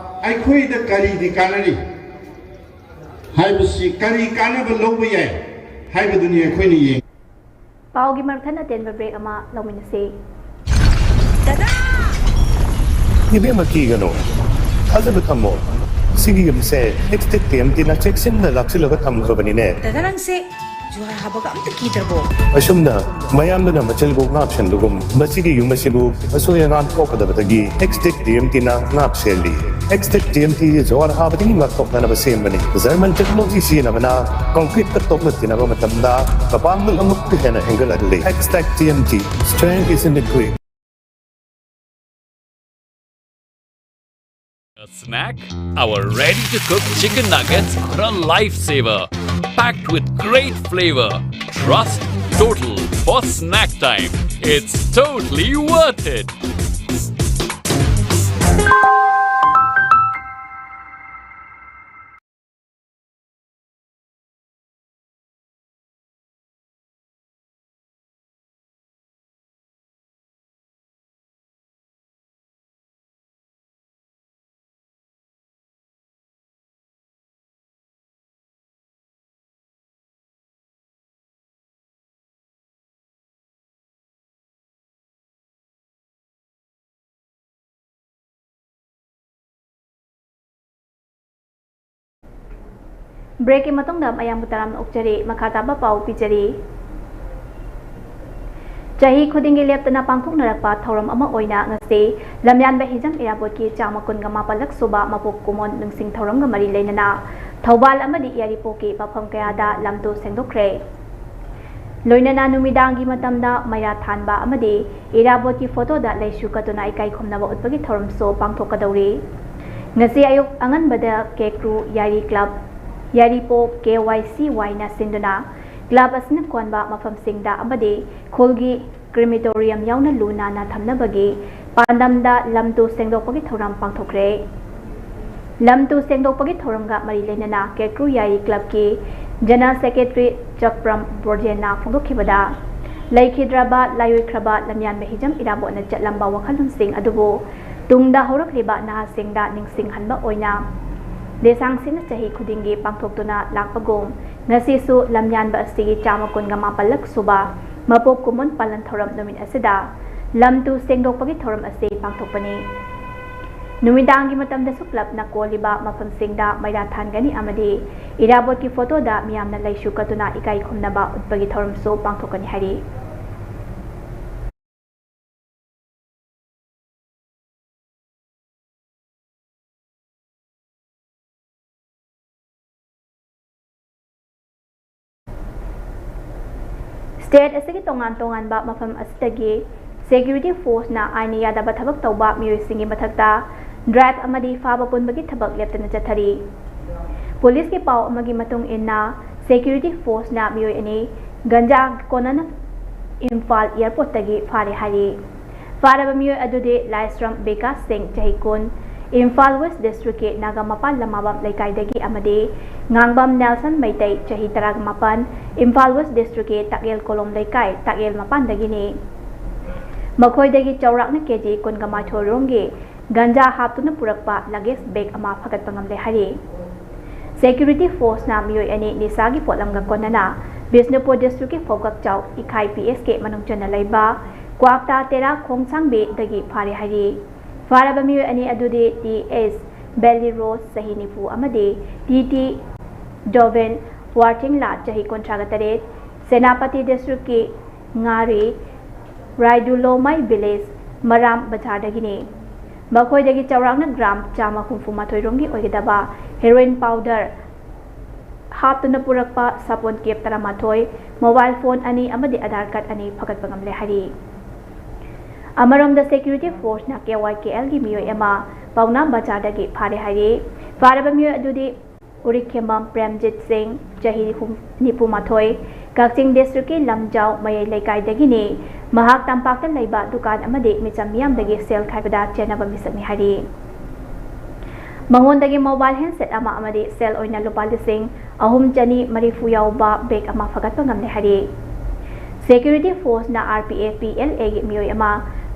ꯑꯩꯈꯣꯏꯗ ꯀꯔꯤꯗꯤ ꯀꯥꯟꯅꯔꯤ ꯍꯥꯏꯕꯁꯤ, ꯀꯔꯤ ꯀꯥꯟꯅꯕ ꯂꯧꯕ ꯌꯥꯏ ꯍꯥꯏꯕꯗꯨꯅꯤ ꯑꯩꯈꯣꯏꯅ ꯌꯦꯡ- ꯄꯥꯎꯒꯤ ꯃꯔꯛ ꯊꯠꯅ ꯑꯇꯦꯟꯕ ꯕ꯭ꯔꯦꯛ ꯑꯃ ꯂꯧꯃꯤꯟꯅꯁꯤ꯫ ꯏꯕꯦꯝꯃ, ꯀꯤꯒꯅꯨ, ꯊꯥꯖꯕ ꯊꯝꯃꯣ꯫ ꯁꯤꯒꯤ ꯌꯨꯝꯁꯦ ꯑꯦꯛꯁꯇꯦꯛ ꯇꯤ ꯑꯦꯝ ꯇꯤꯅ ꯆꯦꯛꯁꯤꯟꯅ ꯂꯥꯛꯁꯤꯜꯂꯒ ꯊꯝꯈ꯭ꯔꯕꯅꯤꯅꯦ꯫ ꯗꯗꯥ, ꯅꯪꯁꯦ ꯖꯨꯍꯥꯔ ꯍꯥꯕꯒ ꯑꯝꯇ ꯀꯤꯗ꯭ꯔꯕꯣ? ꯑꯁꯨꯝꯅ ꯃꯌꯥꯝꯗꯨꯅ ꯃꯆꯤꯜꯕꯨ ꯉꯥꯛꯁꯟꯕꯒꯨꯝ, ꯃꯁꯤꯒꯤ ꯌꯨꯝ ꯑꯁꯤꯕꯨ ꯑꯁꯣꯏ ꯑꯉꯥꯝ ꯊꯣꯛꯀꯗꯕꯗꯒꯤ ꯑꯦꯛꯁꯇꯦꯛ ꯇꯤ ꯑꯦꯝ ꯇꯤꯅ ꯉꯥꯛ ꯁꯦꯜꯂꯤ꯫ ꯑꯦꯛꯁꯇꯦꯛ ꯇꯤ ꯑꯦꯝ ꯇꯤ ꯖꯨꯍꯥꯔ ꯍꯥꯕꯗꯒꯤ ꯉꯥꯛꯊꯣꯛꯅꯅꯕ ꯁꯦꯝꯕꯅꯤ꯫ ꯖꯔꯃꯟ ꯇꯦꯛꯅꯣꯂꯣꯖꯤ ꯁꯤꯖꯤꯟꯅꯕꯅ ꯀꯪꯀ꯭ꯔꯤꯠꯇ ꯇꯣꯛꯅ ꯇꯤꯟꯅꯕ ꯃꯇꯝꯗ ꯃꯄꯥꯡꯒꯜ ꯑꯃꯨꯛꯀ ꯍꯦꯟꯅ ꯍꯦꯟꯒꯠꯍꯜꯂꯤ꯫ Xtech T M T, strength is in the grip. A snack? Our ready-to-cook chicken nuggets are a lifesaver. Packed with great flavor. Trust total for snack time. It's totally worth it. ꯕ꯭ꯔꯦꯛꯀꯤ ꯃꯇꯨꯡꯗ ꯃꯌꯥꯝꯕꯨ ꯇꯔꯥꯝꯅ ꯑꯣꯛꯆꯔꯤ꯫ ꯃꯈꯥ ꯇꯥꯕ ꯄꯥꯎ ꯄꯤꯖꯔꯤ꯫ ꯆꯍꯤ ꯈꯨꯗꯤꯡꯒꯤ ꯂꯦꯞꯇꯅ ꯄꯥꯡꯊꯣꯛꯅꯔꯛꯄ ꯊꯧꯔꯝ ꯑꯃ ꯑꯣꯏꯅ ꯉꯁꯤ ꯂꯝꯌꯥꯟꯕ ꯍꯤꯖꯝ ꯏꯔꯥꯕꯣꯠꯀꯤ ꯆꯥꯝꯃ ꯀꯨꯟꯒ ꯃꯥꯄꯜꯂꯛ ꯁꯨꯕ ꯃꯄꯣꯛ ꯀꯨꯝꯑꯣꯟ ꯅꯤꯡꯁꯤꯡ ꯊꯧꯔꯝꯒ ꯃꯔꯤ ꯂꯩꯅꯅ ꯊꯧꯕꯥꯜ ꯑꯃꯗꯤ ꯌꯥꯏꯔꯤꯄꯣꯛꯀꯤ ꯃꯐꯝ ꯀꯌꯥꯗ ꯂꯝꯗꯨ ꯁꯦꯡꯗꯣꯛꯈ꯭ꯔꯦ꯫ ꯂꯣꯏꯅꯅ ꯅꯨꯃꯤꯗꯥꯡꯒꯤ ꯃꯇꯝꯗ ꯃꯩꯔꯥ ꯊꯥꯟꯕ ꯑꯃꯗꯤ ꯏꯔꯥꯕꯣꯠꯀꯤ ꯐꯣꯇꯣꯗ ꯂꯩꯁꯨ ꯀꯠꯇꯨꯅ ꯏꯀꯥꯏ ꯈꯨꯝꯅꯕ ꯎꯠꯄꯒꯤ ꯊꯧꯔꯝꯁꯨ ꯄꯥꯡꯊꯣꯛꯀꯗꯧꯔꯤ꯫ ꯉꯁꯤ ꯑꯌꯨꯛ ꯑꯉꯟꯕꯗ ꯀꯦꯀ꯭ꯔꯨ ꯌꯥꯏꯔꯤ ꯀ꯭ꯂꯕ, ꯌꯥꯏꯔꯤꯄꯣꯛ ꯀꯦ ꯋꯥꯏ ꯁꯤ ꯋꯥꯏꯅ ꯁꯤꯟꯗꯨꯅ ꯀ꯭ꯂꯕ ꯑꯁꯤꯅ ꯀꯣꯟꯕ ꯃꯐꯝꯁꯤꯡꯗ ꯑꯃꯗꯤ ꯈꯨꯜꯒꯤ ꯀ꯭ꯔꯤꯃꯤꯇꯣꯔꯤꯌꯝ ꯌꯥꯎꯅ ꯂꯨ ꯅꯥꯟꯅ ꯊꯝꯅꯕꯒꯤ ꯄꯥꯟꯗꯝꯗ ꯂꯝ ꯇꯨ ꯁꯦꯡꯗꯣꯛꯄꯒꯤ ꯊꯧꯔꯝ ꯄꯥꯡꯊꯣꯛꯈ꯭ꯔꯦ꯫ ꯂꯝ ꯇꯨ ꯁꯦꯡꯗꯣꯛꯄꯒꯤ ꯊꯧꯔꯝꯒ ꯃꯔꯤ ꯂꯩꯅꯅ ꯀꯦꯀ꯭ꯔꯨ ꯌꯥꯏꯔꯤ ꯀ꯭ꯂꯕꯀꯤ ꯖꯦꯅꯔꯦꯜ ꯁꯦꯀ꯭ꯔꯦꯇꯔꯤ ꯆꯛꯄ꯭ꯔꯝ ꯕ꯭ꯔꯣꯖꯦꯟꯅ ꯐꯣꯡꯗꯣꯛꯈꯤꯕꯗ, ꯂꯩꯈꯤꯗ꯭ꯔꯕ ꯂꯥꯏꯑꯣꯏꯈ꯭ꯔꯕ ꯂꯝꯌꯥꯟꯕ ꯍꯤꯖꯝ ꯏꯔꯥꯕꯣꯠꯅ ꯆꯠꯂꯝꯕ ꯋꯥꯈꯜꯂꯣꯟꯁꯤꯡ ꯑꯗꯨꯕꯨ ꯇꯨꯡꯗ ꯍꯧꯔꯛꯂꯤꯕ ꯅꯍꯥꯁꯤꯡꯗ ꯅꯤꯡꯁꯤꯡꯍꯟꯕ ꯑꯣꯏꯅ ꯂꯦꯁꯥꯡꯁꯤꯡꯅ ꯆꯍꯤ ꯈꯨꯗꯤꯡꯒꯤ ꯄꯥꯡꯊꯣꯛꯇꯨꯅ ꯂꯥꯛꯄꯒꯨꯝ, ꯉꯁꯤꯁꯨ ꯂꯝꯌꯥꯟꯕ ꯑꯁꯤꯒꯤ ꯆꯥꯝꯃ ꯀꯨꯟꯒ ꯃꯥꯄꯜꯂꯛ ꯁꯨꯕ ꯃꯄꯣꯛ ꯀꯨꯝꯑꯣꯟ ꯄꯥꯂꯟ ꯊꯧꯔꯝ ꯅꯨꯃꯤꯠ ꯑꯁꯤꯗ ꯂꯝ ꯇꯨ ꯁꯦꯡꯗꯣꯛꯄꯒꯤ ꯊꯧꯔꯝ ꯑꯁꯤ ꯄꯥꯡꯊꯣꯛꯄꯅꯤ꯫ ꯅꯨꯃꯤꯗꯥꯡꯒꯤ ꯃꯇꯝꯗꯁꯨ ꯀ꯭ꯂꯕꯅ ꯀꯣꯜꯂꯤꯕ ꯃꯐꯝꯁꯤꯡꯗ ꯃꯩꯔꯥ ꯊꯥꯟꯒꯅꯤ ꯑꯃꯗꯤ ꯏꯔꯥꯕꯣꯠꯀꯤ ꯐꯣꯇꯣꯗ ꯃꯤꯌꯥꯝꯅ ꯂꯩꯁꯨ ꯀꯠꯇꯨꯅ ꯏꯀꯥꯏ ꯈꯨꯝꯅꯕ ꯎꯠꯄꯒꯤ ꯊꯧꯔꯝꯁꯨ ꯄꯥꯡꯊꯣꯛꯀꯅꯤ ꯍꯥꯏꯔꯤ꯫ ꯁ꯭ꯇꯦꯠ ꯑꯁꯤꯒꯤ ꯇꯣꯉꯥꯟ ꯇꯣꯉꯥꯟꯕ ꯃꯐꯝ ꯑꯁꯤꯗꯒꯤ ꯁꯦꯀ꯭ꯌꯨꯔꯤꯇꯤ ꯐꯣꯔꯁꯅ ꯑꯥꯏꯟꯅ ꯌꯥꯗꯕ ꯊꯕꯛ ꯇꯧꯕ ꯃꯤꯑꯣꯏꯁꯤꯡꯒꯤ ꯃꯊꯛꯇ ꯗ꯭ꯔꯥꯏꯚ ꯑꯃꯗꯤ ꯐꯥꯕ ꯄꯨꯟꯕꯒꯤ ꯊꯕꯛ ꯂꯦꯞꯇꯅ ꯆꯠꯊꯔꯤ꯫ ꯄꯨꯂꯤꯁꯀꯤ ꯄꯥꯎ ꯑꯃꯒꯤ ꯃꯇꯨꯡ ꯏꯟꯅ, ꯁꯦꯀ꯭ꯌꯨꯔꯤꯇꯤ ꯐꯣꯔꯁꯅ ꯃꯤꯑꯣꯏ ꯑꯅꯤ ꯒꯟꯖꯥ ꯀꯣꯟꯅꯅ ꯏꯝꯐꯥꯜ ꯑꯦꯌꯔꯄꯣꯔꯠꯇꯒꯤ ꯐꯥꯔꯦ ꯍꯥꯏꯔꯤ꯫ ꯐꯥꯔꯕ ꯃꯤꯑꯣꯏ ꯑꯗꯨꯗꯤ ꯂꯥꯏꯁ꯭ꯔꯝ ꯕꯤꯀꯥꯁ ꯁꯤꯡ, ꯆꯍꯤ ꯀꯨꯟ, ꯏꯝꯐꯥꯜ ꯋꯦꯁ ꯗꯤꯁꯇ꯭ꯔꯤꯛꯀꯤ ꯅꯥꯒꯥꯃꯄꯥꯜ ꯂꯃꯥꯕꯝ ꯂꯩꯀꯥꯏꯗꯒꯤ ꯑꯃꯗꯤ ꯉꯥꯡꯕꯝ ꯅꯦꯜꯁꯟ ꯃꯩꯇꯩ, ꯆꯍꯤ ꯇꯔꯥꯃꯥꯄꯟ, ꯏꯝꯐꯥꯜ ꯋꯦꯁ ꯗꯤꯁꯇ꯭ꯔꯤꯛꯀꯤ ꯇꯥꯛꯌꯦꯜ ꯀꯣꯂꯣꯝ ꯂꯩꯀꯥꯏ, ꯇꯥꯛꯌꯦꯜ ꯃꯄꯥꯟꯗꯒꯤꯅꯤ꯫ ꯃꯈꯣꯏꯗꯒꯤ ꯆꯥꯎꯔꯥꯛꯅ ꯀꯦꯖꯤ ꯀꯨꯟꯒ ꯃꯥꯊꯣꯏ ꯔꯣꯝꯒꯤ ꯒꯟꯖꯥ ꯍꯥꯞꯇꯨꯅ ꯄꯨꯔꯛꯄ ꯂꯒꯦꯖ ꯕꯦꯒ ꯑꯃ ꯐꯒꯠꯄ ꯉꯝꯂꯦ ꯍꯥꯏꯔꯤ꯫ ꯁꯦꯀ꯭ꯌꯨꯔꯤꯇꯤ ꯐꯣꯔꯁꯅ ꯃꯤꯑꯣꯏ ꯑꯅꯤ ꯅꯤꯁꯥꯒꯤ ꯄꯣꯠꯂꯝꯒ ꯀꯣꯟꯅꯅ ꯕꯤꯁꯅꯨꯄꯨꯔ ꯗꯤꯁꯇ꯭ꯔꯤꯛꯀꯤ ꯐꯧꯀꯛꯆꯥꯎ ꯏꯈꯥꯏ ꯄꯤ ꯑꯦꯁ ꯀꯦ ꯃꯅꯨꯡ ꯆꯟꯅ ꯂꯩꯕ ꯀ꯭ꯋꯥꯛꯇꯥ ꯇꯦꯔꯥ ꯈꯣꯡꯁꯥꯡꯕꯤꯗꯒꯤ ꯐꯥꯔꯦ ꯍꯥꯏꯔꯤ꯫ ꯐꯥꯔꯕ ꯃꯤꯑꯣꯏ ꯑꯅꯤ ꯑꯗꯨꯗꯤ ꯇꯤ ꯑꯦꯁ ꯕꯦꯂꯤ ꯔꯣꯁ, ꯆꯍꯤ ꯅꯤꯐꯨ, ꯑꯃꯗꯤ ꯇꯤ ꯇꯤ ꯖꯣꯕꯦꯟ ꯋꯥꯔꯊꯤꯡꯂꯥ, ꯆꯍꯤ ꯀꯨꯟꯊ꯭ꯔꯥꯒ ꯇꯔꯦꯠ, ꯁꯦꯅꯥꯄꯇꯤ ꯗꯤꯁꯇ꯭ꯔꯤꯛꯀꯤ ꯉꯥꯔꯤ ꯔꯥꯏꯗꯨꯂꯣꯃꯥꯏ ꯚꯤꯂꯦꯖ, ꯃꯔꯥꯝ ꯕꯖꯥꯔꯗꯒꯤꯅꯤ꯫ ꯃꯈꯣꯏꯗꯒꯤ ꯆꯥꯎꯔꯥꯛꯅ ꯒ꯭ꯔꯥꯝ ꯆꯥꯝꯃ ꯍꯨꯝꯐꯨ ꯃꯥꯊꯣꯏ ꯔꯣꯝꯒꯤ ꯑꯣꯏꯒꯗꯕ ꯍꯦꯔꯣꯏꯟ ꯄꯥꯎꯗꯔ ꯍꯥꯞꯇꯨꯅ ꯄꯨꯔꯛꯄ ꯁꯥꯄꯣꯟ ꯀꯦꯞ ꯇꯔꯥꯃꯥꯊꯣꯏ, ꯃꯣꯕꯥꯏꯜ ꯐꯣꯟ ꯑꯅꯤ ꯑꯃꯗꯤ ꯑꯙꯥꯔ ꯀꯥꯔꯗ ꯑꯅꯤ ꯐꯒꯠꯄ ꯉꯝꯂꯦ ꯍꯥꯏꯔꯤ꯫ ꯑꯃꯔꯣꯝꯗ, ꯁꯦꯀ꯭ꯌꯨꯔꯤꯇꯤ ꯐꯣꯔꯁꯅ ꯀꯦ ꯋꯥꯏ ꯀꯦ ꯑꯦꯜꯒꯤ ꯃꯤꯑꯣꯏ ꯑꯃ ꯄꯥꯎꯅꯥ ꯕꯖꯥꯔꯗꯒꯤ ꯐꯥꯔꯦ ꯍꯥꯏꯔꯤ꯫ ꯐꯥꯔꯕ ꯃꯤꯑꯣꯏ ꯑꯗꯨꯗꯤ ꯎꯔꯤꯈꯦꯝꯕꯝ ꯄ꯭ꯔꯦꯝꯖꯤꯠ ꯁꯤꯡ, ꯆꯍꯤ ꯍꯨꯝ-, ꯅꯤꯐꯨ ꯃꯥꯊꯣꯏ, ꯀꯛꯆꯤꯡ ꯗꯤꯁꯇ꯭ꯔꯤꯛꯀꯤ ꯂꯝꯖꯥꯎ ꯃꯌꯥꯏ ꯂꯩꯀꯥꯏꯗꯒꯤꯅꯤ꯫ ꯃꯍꯥꯛ ꯇꯝꯄꯥꯛꯇ ꯂꯩꯕ ꯗꯨꯀꯥꯟ ꯑꯃꯗꯤ ꯃꯤꯆꯝ ꯃꯤꯌꯥꯝꯗꯒꯤ ꯁꯦꯜ ꯈꯥꯏꯕꯗ ꯆꯦꯟꯅꯕ ꯃꯤꯁꯛꯅꯤ ꯍꯥꯏꯔꯤ꯫ ꯃꯉꯣꯟꯗꯒꯤ ꯃꯣꯕꯥꯏꯜ ꯍꯦꯟꯁꯦꯠ ꯑꯃ ꯑꯃꯗꯤ ꯁꯦꯜ ꯑꯣꯏꯅ ꯂꯨꯄꯥ ꯂꯤꯁꯤꯡ ꯑꯍꯨꯝ ꯆꯅꯤ ꯃꯔꯤꯐꯨ ꯌꯥꯎꯕ ꯕꯦꯒ ꯑꯃ ꯐꯒꯠꯄ ꯉꯝꯂꯦ ꯍꯥꯏꯔꯤ꯫ ꯁꯦꯀ꯭ꯌꯨꯔꯤꯇꯤ ꯐꯣꯔꯁꯅ R P F P L ꯑꯦꯒꯤ ꯃꯤꯑꯣꯏ ꯑꯃ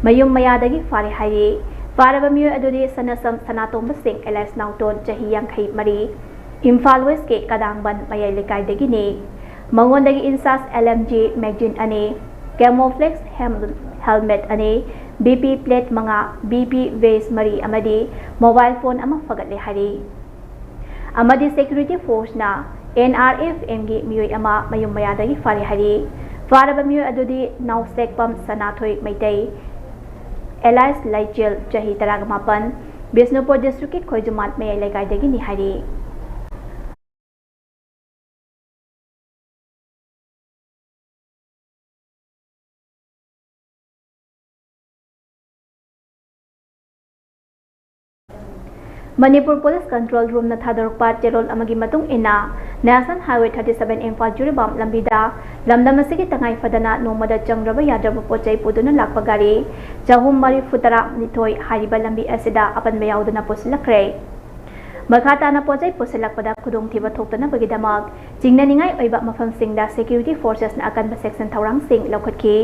ꯃꯌꯨꯝ ꯃꯌꯥꯗꯒꯤ ꯐꯥꯔꯦ ꯍꯥꯏꯔꯤ꯫ ꯐꯥꯔꯕ ꯃꯤꯑꯣꯏ ꯑꯗꯨꯗꯤ ꯁꯅꯁꯝ ꯁꯅꯥꯇꯣꯝꯕ ꯁꯤꯡ ꯑꯦꯂꯥꯏꯁ ꯅꯥꯎꯇꯣꯟ, ꯆꯍꯤ ꯌꯥꯡꯈꯩ ꯃꯔꯤ, ꯏꯝꯐꯥꯜ ꯋꯦꯁꯀꯤ ꯀꯗꯥꯡꯕꯟ ꯃꯌꯥꯏ ꯂꯩꯀꯥꯏꯗꯒꯤꯅꯤ꯫ ꯃꯉꯣꯟꯗꯒꯤ ꯏꯟꯁꯥꯁ ꯑꯦꯜ ꯑꯦꯝ ꯖꯤ ꯃꯦꯒꯖꯤꯟ ꯑꯅꯤ, ꯀꯦꯃꯣꯐ꯭ꯂꯦꯛꯁ ꯍꯦꯝ-, ꯍꯦꯜꯃꯦꯠ ꯑꯅꯤ, ꯕꯤ ꯄꯤ ꯄ꯭ꯂꯦꯠ ꯃꯉꯥ, ꯕꯤ ꯄꯤ ꯚꯦꯁ ꯃꯔꯤ ꯑꯃꯗꯤ ꯃꯣꯕꯥꯏꯜ ꯐꯣꯟ ꯑꯃ ꯐꯒꯠꯂꯦ ꯍꯥꯏꯔꯤ꯫ ꯑꯃꯗꯤ ꯁꯦꯀ꯭ꯌꯨꯔꯤꯇꯤ ꯐꯣꯔꯁꯅ ꯑꯦꯟ ꯑꯥꯔ ꯑꯦꯐ ꯑꯦꯝꯒꯤ ꯃꯤꯑꯣꯏ ꯑꯃ ꯃꯌꯨꯝ ꯃꯌꯥꯗꯒꯤ ꯐꯥꯔꯦ ꯍꯥꯏꯔꯤ꯫ ꯐꯥꯔꯕ ꯃꯤꯑꯣꯏ ꯑꯗꯨꯗꯤ ꯅꯥꯎꯁꯦꯛꯄꯝ ꯁꯅꯥꯊꯣꯏ ꯃꯩꯇꯩ, ꯑꯦꯂꯥꯏꯁ ꯂꯩꯆꯦꯜ, ꯆꯍꯤ ꯇꯔꯥꯒ ꯃꯥꯄꯟ, ꯕꯤꯁꯅꯨꯄꯨꯔ ꯗꯤꯁꯇ꯭ꯔꯤꯛꯀꯤ ꯈꯣꯏꯖꯨꯃꯥꯟ ꯃꯌꯥꯏ ꯂꯩꯀꯥꯏꯗꯒꯤꯅꯤ ꯍꯥꯏꯔꯤ꯫ ꯃꯅꯤꯄꯨꯔ ꯄꯨꯂꯤꯁ ꯀꯟꯇ꯭ꯔꯣꯜ ꯔꯨꯝꯅ ꯊꯥꯗꯣꯔꯛꯄ ꯆꯦꯔꯣꯜ ꯑꯃꯒꯤ ꯃꯇꯨꯡ ꯏꯟꯅ, national highway thirty seven Imphal Jiribam ꯂꯝꯕꯤꯗ ꯂꯝꯗꯝ ꯑꯁꯤꯒꯤ ꯇꯉꯥꯏ ꯐꯗꯅ ꯅꯣꯡꯃꯗ ꯆꯪꯗ꯭ꯔꯕ ꯌꯥꯗ꯭ꯔꯕ ꯄꯣꯠ ꯆꯩ ꯄꯨꯗꯨꯅ ꯂꯥꯛꯄ ꯒꯥꯔꯤ ꯆꯍꯨꯝ ꯃꯔꯤꯐꯨ ꯇꯔꯥ ꯅꯤꯊꯣꯏ ꯍꯥꯏꯔꯤꯕ ꯂꯝꯕꯤ ꯑꯁꯤꯗ ꯑꯄꯟꯕ ꯌꯥꯎꯗꯅ ꯄꯨꯁꯤꯜꯂꯛꯈ꯭ꯔꯦ꯫ ꯃꯈꯥ ꯇꯥꯅ ꯄꯣꯠ ꯆꯩ ꯄꯨꯁꯤꯜꯂꯛꯄꯗ ꯈꯨꯗꯣꯡꯊꯤꯕ ꯊꯣꯛꯇꯅꯕꯒꯤꯗꯃꯛ ꯆꯤꯡꯅꯅꯤꯡꯉꯥꯏ ꯑꯣꯏꯕ ꯃꯐꯝꯁꯤꯡꯗ ꯁꯦꯀ꯭ꯌꯨꯔꯤꯇꯤ ꯐꯣꯔꯁꯦꯁꯅ ꯑꯀꯟꯕ ꯆꯦꯛꯁꯤꯟ ꯊꯧꯔꯥꯡꯁꯤꯡ ꯂꯧꯈꯠꯈꯤ꯫